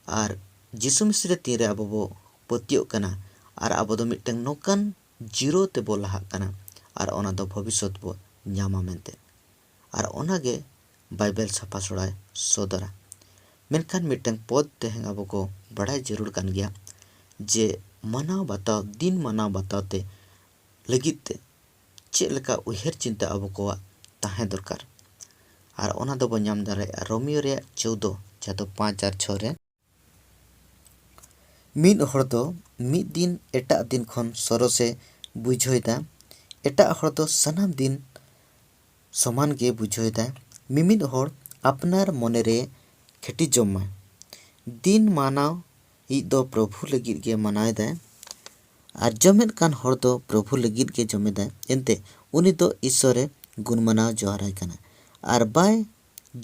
ᱟᱨ ᱡᱤᱥᱩ ᱢᱤᱥᱤ ᱨᱮ ᱛᱤᱱᱨᱮ ᱟᱵᱚ ᱵᱚ ᱯᱟᱹᱛᱭᱟᱹᱜ ᱠᱟᱱᱟ ᱟᱨ ᱟᱵᱚ ᱫᱚ ᱢᱤᱫᱴᱟᱝ ᱱᱚᱝᱠᱟᱱ ᱡᱤᱨᱟᱹᱣ ᱛᱮᱵᱚ ᱞᱟᱦᱟᱜ ᱠᱟᱱᱟ ᱟᱨ ᱚᱱᱟ ᱫᱚ ᱵᱷᱚᱵᱤᱥᱥᱚᱛ ᱵᱚ ᱧᱟᱢᱟ ᱢᱮᱱᱛᱮ᱾ ᱟᱨ ᱚᱱᱟᱜᱮ ᱵᱟᱭᱵᱮᱞ ᱥᱟᱯᱷᱟ ᱥᱚᱲᱟᱭ ᱥᱚᱫᱚᱨᱟ᱾ ᱢᱮᱱᱠᱷᱟᱱ ᱢᱤᱫᱴᱟᱝ ᱯᱚᱫ ᱛᱮᱦᱮᱧ ᱟᱵᱚ ᱠᱚ ᱵᱟᱲᱟᱭ ᱡᱟᱹᱨᱩᱲ ᱠᱟᱱ ᱜᱮᱭᱟ ᱡᱮ ᱢᱟᱱᱟᱣ ᱵᱟᱛᱟᱣ, ᱫᱤᱱ ᱢᱟᱱᱟᱣ ᱵᱟᱛᱟᱣ ᱛᱮ ᱞᱟᱹᱜᱤᱫ ᱛᱮ ᱪᱮᱫ ᱞᱮᱠᱟ ᱩᱭᱦᱟᱹᱨ ᱪᱤᱱᱛᱟᱹ ᱟᱵᱚ ᱠᱚᱣᱟᱜ ᱛᱟᱦᱮᱸ ᱫᱚᱨᱠᱟᱨ᱾ ᱟᱨ ᱚᱱᱟ ᱫᱚᱵᱚ ᱧᱟᱢ ᱫᱟᱲᱮᱭᱟᱜᱼᱟ ᱨᱳᱢᱤᱭᱳ ᱨᱮᱭᱟᱜ ᱪᱳᱫᱽᱫᱳ, ᱡᱟᱦᱟᱸ ᱫᱚ ᱯᱟᱸᱪ ᱟᱨ ᱪᱷᱚ ᱨᱮ᱾ ᱢᱤᱫ ᱦᱚᱲ ᱫᱚ ᱢᱤᱫ ᱫᱤᱱ ᱮᱴᱟᱜ ᱫᱤᱱ ᱠᱷᱚᱱ ᱥᱚᱨᱚᱥᱮ ᱵᱩᱡᱷᱟᱹᱣ ᱮᱫᱟ, ᱮᱴᱟᱜ ᱦᱚᱲ ᱫᱚ ᱥᱟᱱᱟᱢ ᱫᱤᱱ ᱥᱚᱢᱟᱱ ᱜᱮ ᱵᱩᱡᱷᱟᱹᱣ ᱮᱫᱟᱭ᱾ ᱢᱤᱢᱤᱫ ᱦᱚᱲ ᱟᱯᱱᱟᱨ ᱢᱚᱱᱮᱨᱮ ᱠᱷᱮᱴᱤ ᱡᱚᱢ ᱢᱟᱭ᱾ ᱫᱤᱱ ᱢᱟᱱᱟᱣ ᱤᱡ ᱫᱚ ᱯᱨᱚᱵᱷᱩ ᱞᱟᱹᱜᱤᱫ ᱜᱮ ᱢᱟᱱᱟᱣ ᱮᱫᱟᱭ, ᱟᱨ ᱡᱚᱢᱮᱫ ᱠᱟᱱ ᱦᱚᱲ ᱫᱚ ᱯᱨᱚᱵᱷᱩ ᱞᱟᱹᱜᱤᱫ ᱜᱮ ᱡᱚᱢᱮᱫᱟᱭ, ᱮᱱᱛᱮ ᱩᱱᱤ ᱫᱚ ᱤᱥᱥᱚᱨᱮ ᱜᱩᱱ ᱢᱟᱱᱟᱣ ᱡᱚᱦᱟᱨᱟᱭ ᱠᱟᱱᱟ᱾ ᱟᱨ ᱵᱟᱭ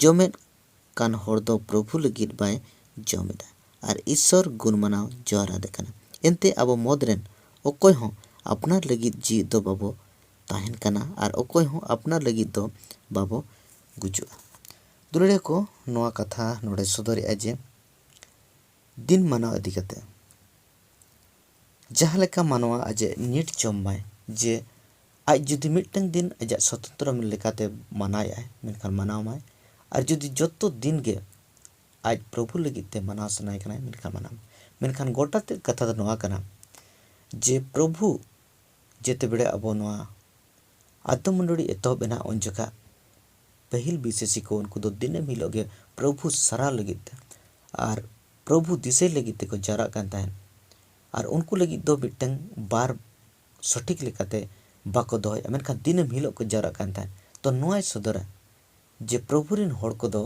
ᱡᱚᱢᱮᱫ ᱠᱟᱱ ᱦᱚᱲ ᱫᱚ ᱯᱨᱚᱵᱷᱩ ᱞᱟᱹᱜᱤᱫ ᱵᱟᱭ ᱡᱚᱢᱮᱫᱟ, ᱟᱨ ᱤᱥᱥᱚᱨ ᱜᱩᱱ ᱢᱟᱱᱟᱣ ᱡᱚᱦᱟᱨ ᱟᱫᱮ ᱠᱟᱱᱟ᱾ ᱮᱱᱛᱮ ᱟᱵᱚ ᱢᱩᱫᱽ ᱨᱮᱱ ᱚᱠᱚᱭ ᱦᱚᱸ ᱟᱯᱱᱟᱨ ᱞᱟᱹᱜᱤᱫ ᱡᱤᱣᱤᱫ ᱫᱚ ᱵᱟᱵᱚ ᱛᱟᱦᱮᱱ ᱠᱟᱱᱟ, ᱟᱨ ᱚᱠᱚᱭ ᱦᱚᱸ ᱟᱯᱱᱟᱨ ᱞᱟᱹᱜᱤᱫ ᱫᱚ ᱵᱟᱵᱚ ᱜᱩᱡᱩᱜᱼᱟ᱾ ᱫᱩᱞᱟᱹᱲᱤᱭᱟᱹ ᱠᱚ, ᱱᱚᱣᱟ ᱠᱟᱛᱷᱟ ᱱᱚᱰᱮ ᱥᱚᱫᱚᱨᱮᱜᱼᱟ ᱡᱮ ᱫᱤᱱ ᱢᱟᱱᱟᱣ ᱤᱫᱤ ᱠᱟᱛᱮ ᱡᱟᱦᱟᱸ ᱞᱮᱠᱟ ᱢᱟᱱᱣᱟ ᱟᱡ ᱱᱤᱴ ᱡᱚᱢ ᱢᱟᱭ, ᱡᱮ ᱟᱡ ᱡᱩᱫᱤ ᱢᱤᱫᱴᱟᱝ ᱫᱤᱱ ᱟᱡᱟᱜ ᱥᱚᱛᱚᱱᱛᱨᱚ ᱞᱮᱠᱟᱛᱮ ᱢᱟᱱᱟᱣᱮᱫᱼᱟᱭ, ᱢᱮᱱᱠᱷᱟᱱ ᱢᱟᱱᱟᱣ ᱢᱟᱭ, ᱟᱨ ᱡᱩᱫᱤ ᱡᱚᱛᱚ ᱫᱤᱱ ᱜᱮ ᱟᱡ ᱯᱨᱚᱵᱷᱩ ᱞᱟᱹᱜᱤᱫ ᱛᱮ ᱢᱟᱱᱟᱣ ᱥᱟᱱᱟᱭᱮ ᱠᱟᱱᱟᱭ, ᱢᱮᱱᱠᱷᱟᱱ ᱢᱟᱱᱟᱣ ᱢᱟᱭ᱾ ᱢᱮᱱᱠᱷᱟᱱ ᱜᱚᱴᱟ ᱛᱮᱫ ᱠᱟᱛᱷᱟ ᱫᱚ ᱱᱚᱣᱟ ᱠᱟᱱᱟ ᱡᱮ ᱯᱨᱚᱵᱷᱩ ᱡᱮᱛᱮ ᱵᱮᱲᱟ ᱟᱵᱚ ᱱᱚᱣᱟ ᱟᱫᱚᱢ ᱢᱩᱱᱰᱟᱹᱲᱤ ᱮᱛᱚᱦᱚᱵ ᱮᱱᱟ, ᱩᱱ ᱡᱚᱠᱷᱟ ᱯᱟᱹᱦᱤᱞ ᱵᱤᱥᱟᱹᱥᱤ ᱠᱚ ᱩᱱᱠᱩ ᱫᱚ ᱫᱤᱱᱟᱹᱢ ᱦᱤᱞᱳᱜ ᱜᱮ ᱯᱨᱚᱵᱷᱩ ᱥᱟᱨᱟᱣ ᱞᱟᱹᱜᱤᱫ ᱛᱮ ᱟᱨ ᱯᱨᱚᱵᱷᱩ ᱫᱤᱥᱟᱹᱭ ᱞᱟᱹᱜᱤᱫ ᱛᱮᱠᱚ ᱡᱟᱣᱨᱟᱜ ᱠᱟᱱ ᱛᱟᱦᱮᱸᱫ᱾ ᱟᱨ ᱩᱱᱠᱩ ᱞᱟᱹᱜᱤᱫ ᱫᱚ ᱢᱤᱫᱴᱟᱝ ᱵᱟᱨ ᱥᱚᱴᱷᱤᱠ ᱞᱮᱠᱟᱛᱮ ᱵᱟᱠᱚ ᱫᱚᱦᱚᱭᱮᱫᱼᱟ, ᱢᱮᱱᱠᱷᱟᱱ ᱫᱤᱱᱟᱹᱢ ᱦᱤᱞᱳᱜ ᱠᱚ ᱡᱟᱣᱨᱟᱜ ᱠᱟᱱ ᱛᱟᱦᱮᱸᱫ᱾ ᱛᱚ ᱱᱚᱣᱟᱭ ᱥᱚᱫᱚᱨᱟ ᱡᱮ ᱯᱨᱚᱵᱷᱩ ᱨᱮᱱ ᱦᱚᱲ ᱠᱚᱫᱚ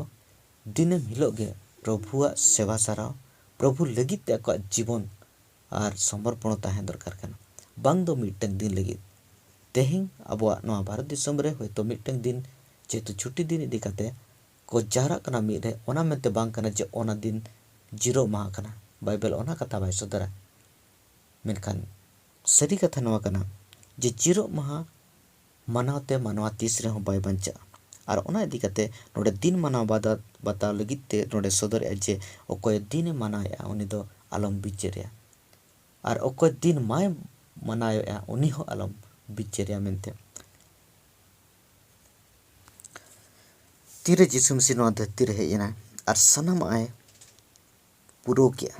ᱫᱤᱱᱟᱹᱢ ᱦᱤᱞᱳᱜ ᱜᱮ ᱯᱨᱚᱵᱷᱩᱣᱟᱜ ᱥᱮᱵᱟ ᱥᱟᱨᱟᱣ, ᱯᱨᱚᱵᱷᱩ ᱞᱟᱹᱜᱤᱫ ᱛᱮ ᱟᱠᱚᱣᱟᱜ ᱡᱤᱵᱚᱱ ᱟᱨ ᱥᱚᱢᱚᱨᱯᱚᱬ ᱛᱟᱦᱮᱸ ᱫᱚᱨᱠᱟᱨ ᱠᱟᱱᱟ, ᱵᱟᱝ ᱫᱚ ᱢᱤᱫᱴᱟᱝ ᱫᱤᱱ ᱞᱟᱹᱜᱤᱫ᱾ ᱛᱮᱦᱮᱧ ᱟᱵᱚᱣᱟᱜ ᱱᱚᱣᱟ ᱵᱷᱟᱨᱚᱛ ᱫᱤᱥᱚᱢ ᱨᱮ ᱦᱚᱭᱛᱳ ᱢᱤᱫᱴᱟᱝ ᱫᱤᱱ ᱡᱮᱦᱮᱛᱩ ᱪᱷᱩᱴᱤ ᱫᱤᱱ ᱤᱫᱤ ᱠᱟᱛᱮ ᱠᱚ ᱡᱟᱣᱨᱟᱜ ᱠᱟᱱᱟ ᱢᱤᱫ ᱨᱮ, ᱚᱱᱟ ᱢᱮᱱᱛᱮ ᱵᱟᱝ ᱠᱟᱱᱟ ᱡᱮ ᱚᱱᱟ ᱫᱤᱱ ᱡᱤᱨᱟᱹᱣ ᱢᱟᱦᱟ ᱠᱟᱱᱟ᱾ ᱵᱟᱭᱵᱮᱞ ᱚᱱᱟ ᱠᱟᱛᱷᱟ ᱵᱟᱭ ᱥᱚᱫᱚᱨᱟ᱾ ᱢᱮᱱᱠᱷᱟᱱ ᱥᱟᱹᱨᱤ ᱠᱟᱛᱷᱟ ᱱᱚᱣᱟ ᱠᱟᱱᱟ ᱡᱮ ᱡᱤᱨᱟᱹᱣ ᱢᱟᱦᱟ ᱢᱟᱱᱟᱣ ᱛᱮ ᱢᱟᱱᱣᱟ ᱛᱤᱥ ᱨᱮᱦᱚᱸ ᱵᱟᱭ ᱵᱟᱧᱪᱟᱜᱼᱟ᱾ ᱟᱨ ᱚᱱᱟ ᱤᱫᱤ ᱠᱟᱛᱮ ᱱᱚᱰᱮ ᱫᱤᱱ ᱢᱟᱱᱟᱣ ᱵᱟᱫᱟ-, ᱵᱟᱛᱟᱣ ᱞᱟᱹᱜᱤᱫ ᱛᱮ ᱱᱚᱰᱮ ᱥᱚᱫᱚᱨᱮᱜᱼᱟ ᱡᱮ ᱚᱠᱚᱭ ᱫᱤᱱᱮ ᱢᱟᱱᱟᱣᱮᱜᱼᱟ, ᱩᱱᱤ ᱫᱚ ᱟᱞᱚᱢ ᱵᱤᱪᱟᱹᱨᱮᱭᱟ᱾ ᱟᱨ ᱚᱠᱚᱭ ᱫᱤᱱ ᱢᱟᱭ ᱢᱟᱱᱟᱣᱮᱜᱼᱟ, ᱩᱱᱤ ᱦᱚᱸ ᱟᱞᱚᱢ ᱵᱤᱪᱟᱹᱨᱮᱭᱟ ᱢᱮᱱᱛᱮ᱾ ᱛᱤᱨᱮ ᱡᱤᱥᱩ ᱢᱟᱹᱥᱤ ᱱᱚᱣᱟ ᱫᱷᱟᱹᱨᱛᱤ ᱨᱮ ᱦᱮᱡ ᱮᱱᱟᱭ ᱟᱨ ᱥᱟᱱᱟᱢᱟᱜ ᱮ ᱯᱩᱨᱟᱹᱣ ᱠᱮᱜᱼᱟ,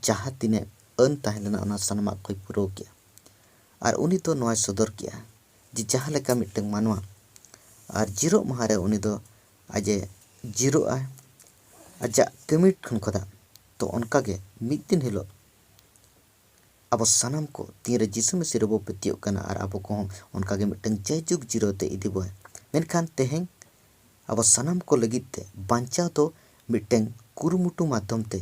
ᱡᱟᱦᱟᱸ ᱛᱤᱱᱟᱹᱜ ᱟᱹᱱ ᱛᱟᱦᱮᱸ ᱞᱮᱱᱟ, ᱚᱱᱟ ᱥᱟᱱᱟᱢᱟᱜ ᱠᱚᱭ ᱯᱩᱨᱟᱹᱣ ᱠᱮᱜᱼᱟ᱾ ᱟᱨ ᱩᱱᱤ ᱫᱚ ᱱᱚᱣᱟᱭ ᱥᱚᱫᱚᱨ ᱠᱮᱜᱼᱟ ᱡᱮ ᱡᱟᱦᱟᱸ ᱞᱮᱠᱟ ᱢᱤᱫᱴᱟᱝ ᱢᱟᱱᱣᱟ ᱟᱨ ᱡᱤᱨᱟᱹᱜ ᱢᱟᱦᱟ ᱨᱮ ᱩᱱᱤ ᱫᱚ ᱟᱡ ᱮ ᱡᱤᱨᱟᱹᱜ ᱟᱭ ᱟᱡᱟᱜ ᱠᱟᱹᱢᱤ ᱠᱷᱚᱱ ᱠᱷᱚᱫᱟ, ᱛᱚ ᱚᱱᱠᱟ ᱜᱮ ᱢᱤᱫ ᱫᱤᱱ ᱦᱤᱞᱳᱜ ᱟᱵᱚ ᱥᱟᱱᱟᱢ ᱠᱚ ᱛᱤᱱᱨᱮ ᱡᱤᱥᱩ ᱢᱟᱹᱥᱤ ᱨᱮᱵᱚ ᱯᱟᱹᱛᱭᱟᱹᱜ ᱠᱟᱱᱟ ᱟᱨ ᱟᱵᱚ ᱠᱚᱦᱚᱸ ᱚᱱᱠᱟ ᱜᱮ ᱢᱤᱫᱴᱟᱝ ᱡᱟᱭᱡᱩᱜᱽ ᱡᱤᱨᱟᱹᱣ ᱛᱮ ᱤᱫᱤ ᱵᱚᱱᱟᱭ᱾ ᱢᱮᱱᱠᱷᱟᱱ ᱛᱮᱦᱮᱧ ᱟᱵᱚ ᱥᱟᱱᱟᱢ ᱠᱚ ᱞᱟᱹᱜᱤᱫ ᱛᱮ ᱵᱟᱧᱪᱟᱣ ᱫᱚ ᱢᱤᱫᱴᱟᱝ ᱠᱩᱨᱩᱢᱩᱴᱩ ᱢᱟᱫᱽᱫᱷᱚᱢ ᱛᱮ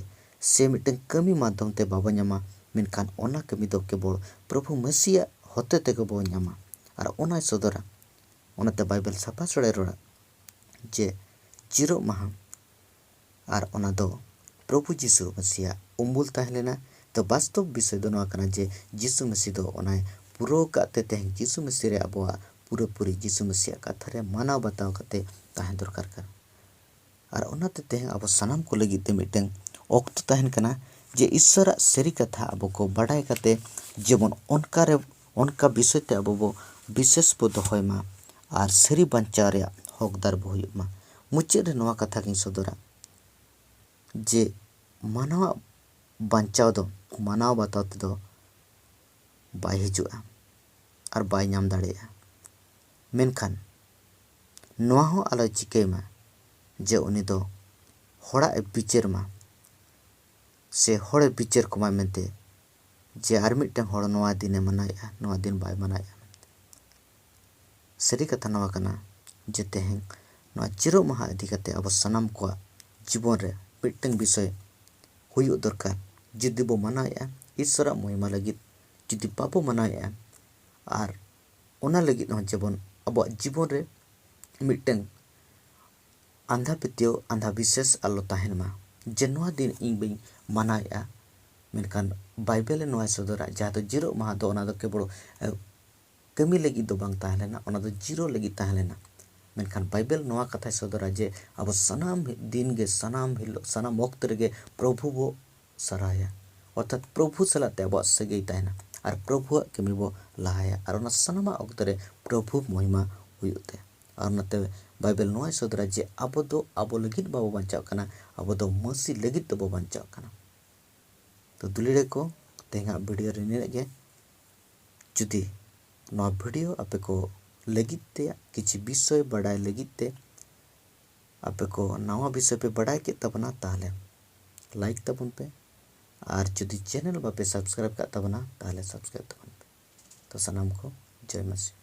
ᱥᱮ ᱢᱤᱫᱴᱟᱝ ᱠᱟᱹᱢᱤ ᱢᱟᱫᱽᱫᱷᱚᱢ ᱛᱮ ᱵᱟᱵᱚ ᱧᱟᱢᱟ, ᱢᱮᱱᱠᱷᱟᱱ ᱚᱱᱟ ᱠᱟᱹᱢᱤ ᱫᱚ ᱠᱮᱵᱚᱞ ᱯᱨᱚᱵᱷᱩ ᱢᱟᱹᱥᱤᱭᱟᱜ ᱦᱚᱛᱮ ᱛᱮᱜᱮ ᱵᱚ ᱧᱟᱢᱟ᱾ ᱟᱨ ᱚᱱᱟᱭ ᱥᱚᱫᱚᱨᱟ᱾ ᱚᱱᱟᱛᱮ ᱵᱟᱭᱵᱮᱞ ᱥᱟᱯᱷᱟ ᱥᱟᱹᱲᱮ ᱨᱚᱲᱟ ᱡᱮ ᱡᱤᱨᱟᱹᱜ ᱢᱟᱦᱟ ᱟᱨ ᱚᱱᱟ ᱫᱚ ᱯᱨᱚᱵᱷᱩ ᱡᱤᱥᱩ ᱢᱟᱹᱥᱤᱭᱟᱜ ᱩᱢᱩᱞ ᱛᱟᱦᱮᱸ ᱞᱮᱱᱟ᱾ ᱛᱚ ᱵᱟᱥᱛᱚᱵ ᱵᱤᱥᱚᱭ ᱫᱚ ᱱᱚᱣᱟ ᱠᱟᱱᱟ ᱡᱮ ᱡᱤᱥᱩ ᱢᱟᱹᱥᱤ ᱫᱚ ᱚᱱᱟᱭ ᱯᱩᱨᱟᱹᱣ ᱠᱟᱜ ᱛᱮ ᱛᱮᱦᱮᱧ ᱡᱤᱥᱩ ᱢᱟᱹᱥᱤ ᱨᱮ ᱟᱵᱚᱣᱟᱜ ᱯᱩᱨᱟᱹᱯᱩᱨᱤ ᱡᱤᱥᱩ ᱢᱟᱹᱥᱤᱭᱟᱜ ᱠᱟᱛᱷᱟ ᱨᱮ ᱢᱟᱱᱟᱣ ᱵᱟᱛᱟᱣ ᱠᱟᱛᱮ ᱛᱟᱦᱮᱸ ᱫᱚᱨᱠᱟᱨ ᱠᱟᱱᱟ᱾ ᱟᱨ ᱚᱱᱟᱛᱮ ᱛᱮᱦᱮᱧ ᱟᱵᱚ ᱥᱟᱱᱟᱢ ᱠᱚ ᱞᱟᱹᱜᱤᱫ ᱛᱮ ᱢᱤᱫᱴᱟᱝ ᱚᱠᱛᱚ ᱛᱟᱦᱮᱱ ᱠᱟᱱᱟ ᱡᱮ ᱤᱥᱥᱚᱨᱟᱜ ᱥᱟᱹᱨᱤ ᱠᱟᱛᱷᱟ ᱟᱵᱚ ᱠᱚ ᱵᱟᱰᱟᱭ ᱠᱟᱛᱮ ᱡᱮᱢᱚᱱ ᱚᱱᱠᱟ ᱨᱮ, ᱚᱱᱠᱟ ᱵᱤᱥᱚᱭ ᱛᱮ ᱟᱵᱚ ᱵᱚ ᱵᱤᱥᱮᱥ ᱵᱚ ᱫᱚᱦᱚᱭ ᱢᱟ ᱟᱨ ᱥᱟᱹᱨᱤ ᱵᱟᱧᱪᱟᱣ ᱨᱮᱭᱟᱜ ᱦᱚᱠᱫᱟᱨ ᱵᱚ ᱦᱩᱭᱩᱜ ᱢᱟ᱾ ᱢᱩᱪᱟᱹᱫ ᱨᱮ ᱱᱚᱣᱟ ᱠᱟᱛᱷᱟ ᱜᱤᱧ ᱥᱚᱫᱚᱨᱟ ᱡᱮ ᱢᱟᱱᱣᱟᱜ ᱵᱟᱧᱪᱟᱣ ᱫᱚ ᱢᱟᱱᱟᱣ ᱵᱟᱛᱟᱣ ᱛᱮᱫᱚ ᱵᱟᱭ ᱦᱤᱡᱩᱜᱼᱟ ᱟᱨ ᱵᱟᱭ ᱧᱟᱢ ᱫᱟᱲᱮᱭᱟᱜᱼᱟ᱾ ᱢᱮᱱᱠᱷᱟᱱ ᱱᱚᱣᱟ ᱦᱚᱸ ᱟᱞᱚᱭ ᱪᱤᱠᱟᱹᱭ ᱢᱟ ᱡᱮ ᱩᱱᱤ ᱫᱚ ᱦᱚᱲᱟᱜ ᱮ ᱵᱤᱪᱟᱹᱨ ᱢᱟ ᱥᱮ ᱦᱚᱲᱮ ᱵᱤᱪᱟᱹᱨ ᱠᱚᱢᱟ ᱢᱮᱱᱛᱮ ᱡᱮ ᱟᱨ ᱢᱤᱫᱴᱟᱝ ᱦᱚᱲ ᱱᱚᱣᱟ ᱫᱤᱱᱮ ᱢᱟᱱᱟᱣᱮᱫᱼᱟ, ᱱᱚᱣᱟ ᱫᱤᱱ ᱵᱟᱭ ᱢᱟᱱᱟᱣᱮᱫᱼᱟ ᱢᱮᱱᱛᱮ᱾ ᱥᱟᱹᱨᱤ ᱠᱟᱛᱷᱟ ᱱᱚᱣᱟ ᱠᱟᱱᱟ ᱡᱮ ᱛᱮᱦᱮᱧ ᱱᱚᱣᱟ ᱡᱤᱨᱟᱹᱜ ᱢᱟᱦᱟ ᱤᱫᱤ ᱠᱟᱛᱮ ᱟᱵᱚ ᱥᱟᱱᱟᱢ ᱠᱚᱣᱟᱜ ᱡᱤᱵᱚᱱ ᱨᱮ ᱢᱤᱫᱴᱟᱝ ᱵᱤᱥᱚᱭ ᱦᱩᱭᱩᱜ ᱫᱚᱨᱠᱟᱨ᱾ ᱡᱩᱫᱤ ᱵᱚ ᱢᱟᱱᱟᱣᱮᱫᱼᱟ ᱤᱥᱥᱚᱨᱟᱜ ᱢᱚᱦᱤᱢᱟ ᱞᱟᱹᱜᱤᱫ, ᱡᱩᱫᱤ ᱵᱟᱵᱚ ᱢᱟᱱᱟᱣᱮᱫᱼᱟ ᱟᱨ ᱚᱱᱟ ᱞᱟᱹᱜᱤᱫ ᱦᱚᱸ ᱡᱮᱢᱚᱱ ᱟᱵᱚᱣᱟᱜ ᱡᱤᱵᱚᱱ ᱨᱮ ᱢᱤᱫᱴᱟᱝ ᱟᱸᱫᱷᱟ ᱯᱟᱹᱛᱭᱟᱹᱣ, ᱟᱸᱫᱷᱟ ᱵᱤᱥᱥᱟᱥ ᱟᱞᱚ ᱛᱟᱦᱮᱱ ᱢᱟ ᱡᱮ ᱱᱚᱣᱟ ᱫᱤᱱ ᱤᱧ ᱵᱟᱹᱧ ᱢᱟᱱᱟᱣᱮᱫᱼᱟ᱾ ᱢᱮᱱᱠᱷᱟᱱ ᱵᱟᱭᱵᱮᱞ ᱨᱮ ᱱᱚᱣᱟᱭ ᱥᱚᱫᱚᱨᱟ, ᱡᱟᱦᱟᱸ ᱫᱚ ᱡᱤᱨᱟᱹᱜ ᱢᱟᱦᱟ ᱫᱚ ᱚᱱᱟ ᱫᱚ ᱠᱮᱵᱚᱞ, ᱮ, ᱠᱟᱹᱢᱤ ᱞᱟᱹᱜᱤᱫ ᱫᱚ ᱵᱟᱝ ᱛᱟᱦᱮᱸ ᱞᱮᱱᱟ, ᱚᱱᱟ ᱫᱚ ᱡᱤᱨᱟᱹᱜ ᱞᱟᱹᱜᱤᱫ ᱛᱟᱦᱮᱸ ᱞᱮᱱᱟ᱾ ᱢᱮᱱᱠᱷᱟᱱ ᱵᱟᱭᱵᱮᱞ ᱱᱚᱣᱟ ᱠᱟᱛᱷᱟᱭ ᱥᱚᱫᱚᱨᱟ ᱡᱮ ᱟᱵᱚ ᱥᱟᱱᱟᱢ ᱫᱤᱱ ᱜᱮ, ᱥᱟᱱᱟᱢ ᱦᱤᱞᱳᱜ, ᱥᱟᱱᱟᱢ ᱚᱠᱛᱚ ᱨᱮᱜᱮ ᱯᱨᱚᱵᱷᱩ ᱵᱚ ᱥᱟᱨᱦᱟᱣᱮᱭᱟ, ᱚᱨᱛᱷᱟᱛ ᱯᱨᱚᱵᱷᱩ ᱥᱟᱞᱟᱜ ᱛᱮ ᱟᱵᱚᱣᱟᱜ ᱥᱟᱹᱜᱟᱹᱭ ᱛᱟᱦᱮᱱᱟ ᱟᱨ ᱯᱨᱚᱵᱷᱩᱣᱟᱜ ᱠᱟᱹᱢᱤ ᱵᱚ ᱞᱟᱦᱟᱭᱟ ᱟᱨ ᱚᱱᱟ ᱥᱟᱱᱟᱢᱟᱜ ᱚᱠᱛᱚ ᱨᱮ ᱯᱨᱚᱵᱷᱩ ᱢᱚᱦᱤᱢᱟ ᱦᱩᱭᱩᱜ ᱛᱟᱭᱟ᱾ ᱟᱨ ᱚᱱᱟᱛᱮ ᱵᱟᱭᱵᱮᱞ ᱱᱚᱣᱟᱭ ᱥᱚᱫᱚᱨᱟ ᱡᱮ ᱟᱵᱚ ᱫᱚ ᱟᱵᱚ ᱞᱟᱹᱜᱤᱫ ᱵᱟᱵᱚ ᱵᱟᱧᱪᱟᱜ ᱠᱟᱱᱟ, ᱟᱵᱚ ᱫᱚ ᱢᱟᱹᱥᱤ ᱞᱟᱹᱜᱤᱫ ᱫᱚᱵᱚ ᱵᱟᱧᱪᱟᱜ ᱠᱟᱱᱟ᱾ ᱛᱚ ᱫᱩᱞᱟᱹᱲᱤᱭᱟᱹ ᱠᱚ, ᱛᱮᱦᱮᱧᱟᱜ ᱵᱷᱤᱰᱤᱭᱳ ᱨᱮ ᱱᱤᱱᱟᱹᱜ ᱜᱮ᱾ ᱡᱩᱫᱤ ᱱᱚᱣᱟ ᱵᱷᱤᱰᱤᱭᱳ ᱟᱯᱮ ᱠᱚ ᱞᱟᱹᱜᱤᱫ ᱛᱮ ᱠᱤᱪᱷᱩ ᱵᱤᱥᱚᱭ ᱵᱟᱰᱟᱭ ᱞᱟᱹᱜᱤᱫ ᱛᱮ ᱟᱯᱮ ᱠᱚ ᱱᱟᱣᱟ ᱵᱤᱥᱚᱭ ᱯᱮ ᱵᱟᱰᱟᱭ ᱠᱮᱫ ᱛᱟᱵᱚᱱᱟ, ᱛᱟᱦᱚᱞᱮ ᱞᱟᱭᱤᱠ ᱛᱟᱵᱚᱱ ᱯᱮ᱾ ᱟᱨ ᱡᱩᱫᱤ ᱪᱮᱱᱮᱞ ᱵᱟᱯᱮ ᱥᱟᱵᱥᱠᱨᱟᱭᱤᱵ ᱠᱟᱜ ᱛᱟᱵᱚᱱᱟ, ᱛᱟᱦᱚᱞᱮ ᱥᱟᱵᱥᱠᱨᱟᱭᱤᱵ ᱛᱟᱵᱚᱱ ᱯᱮ᱾ ᱛᱚ ᱥᱟᱱᱟᱢ ᱠᱚ ᱡᱚᱭ ᱢᱟᱹᱥᱤ᱾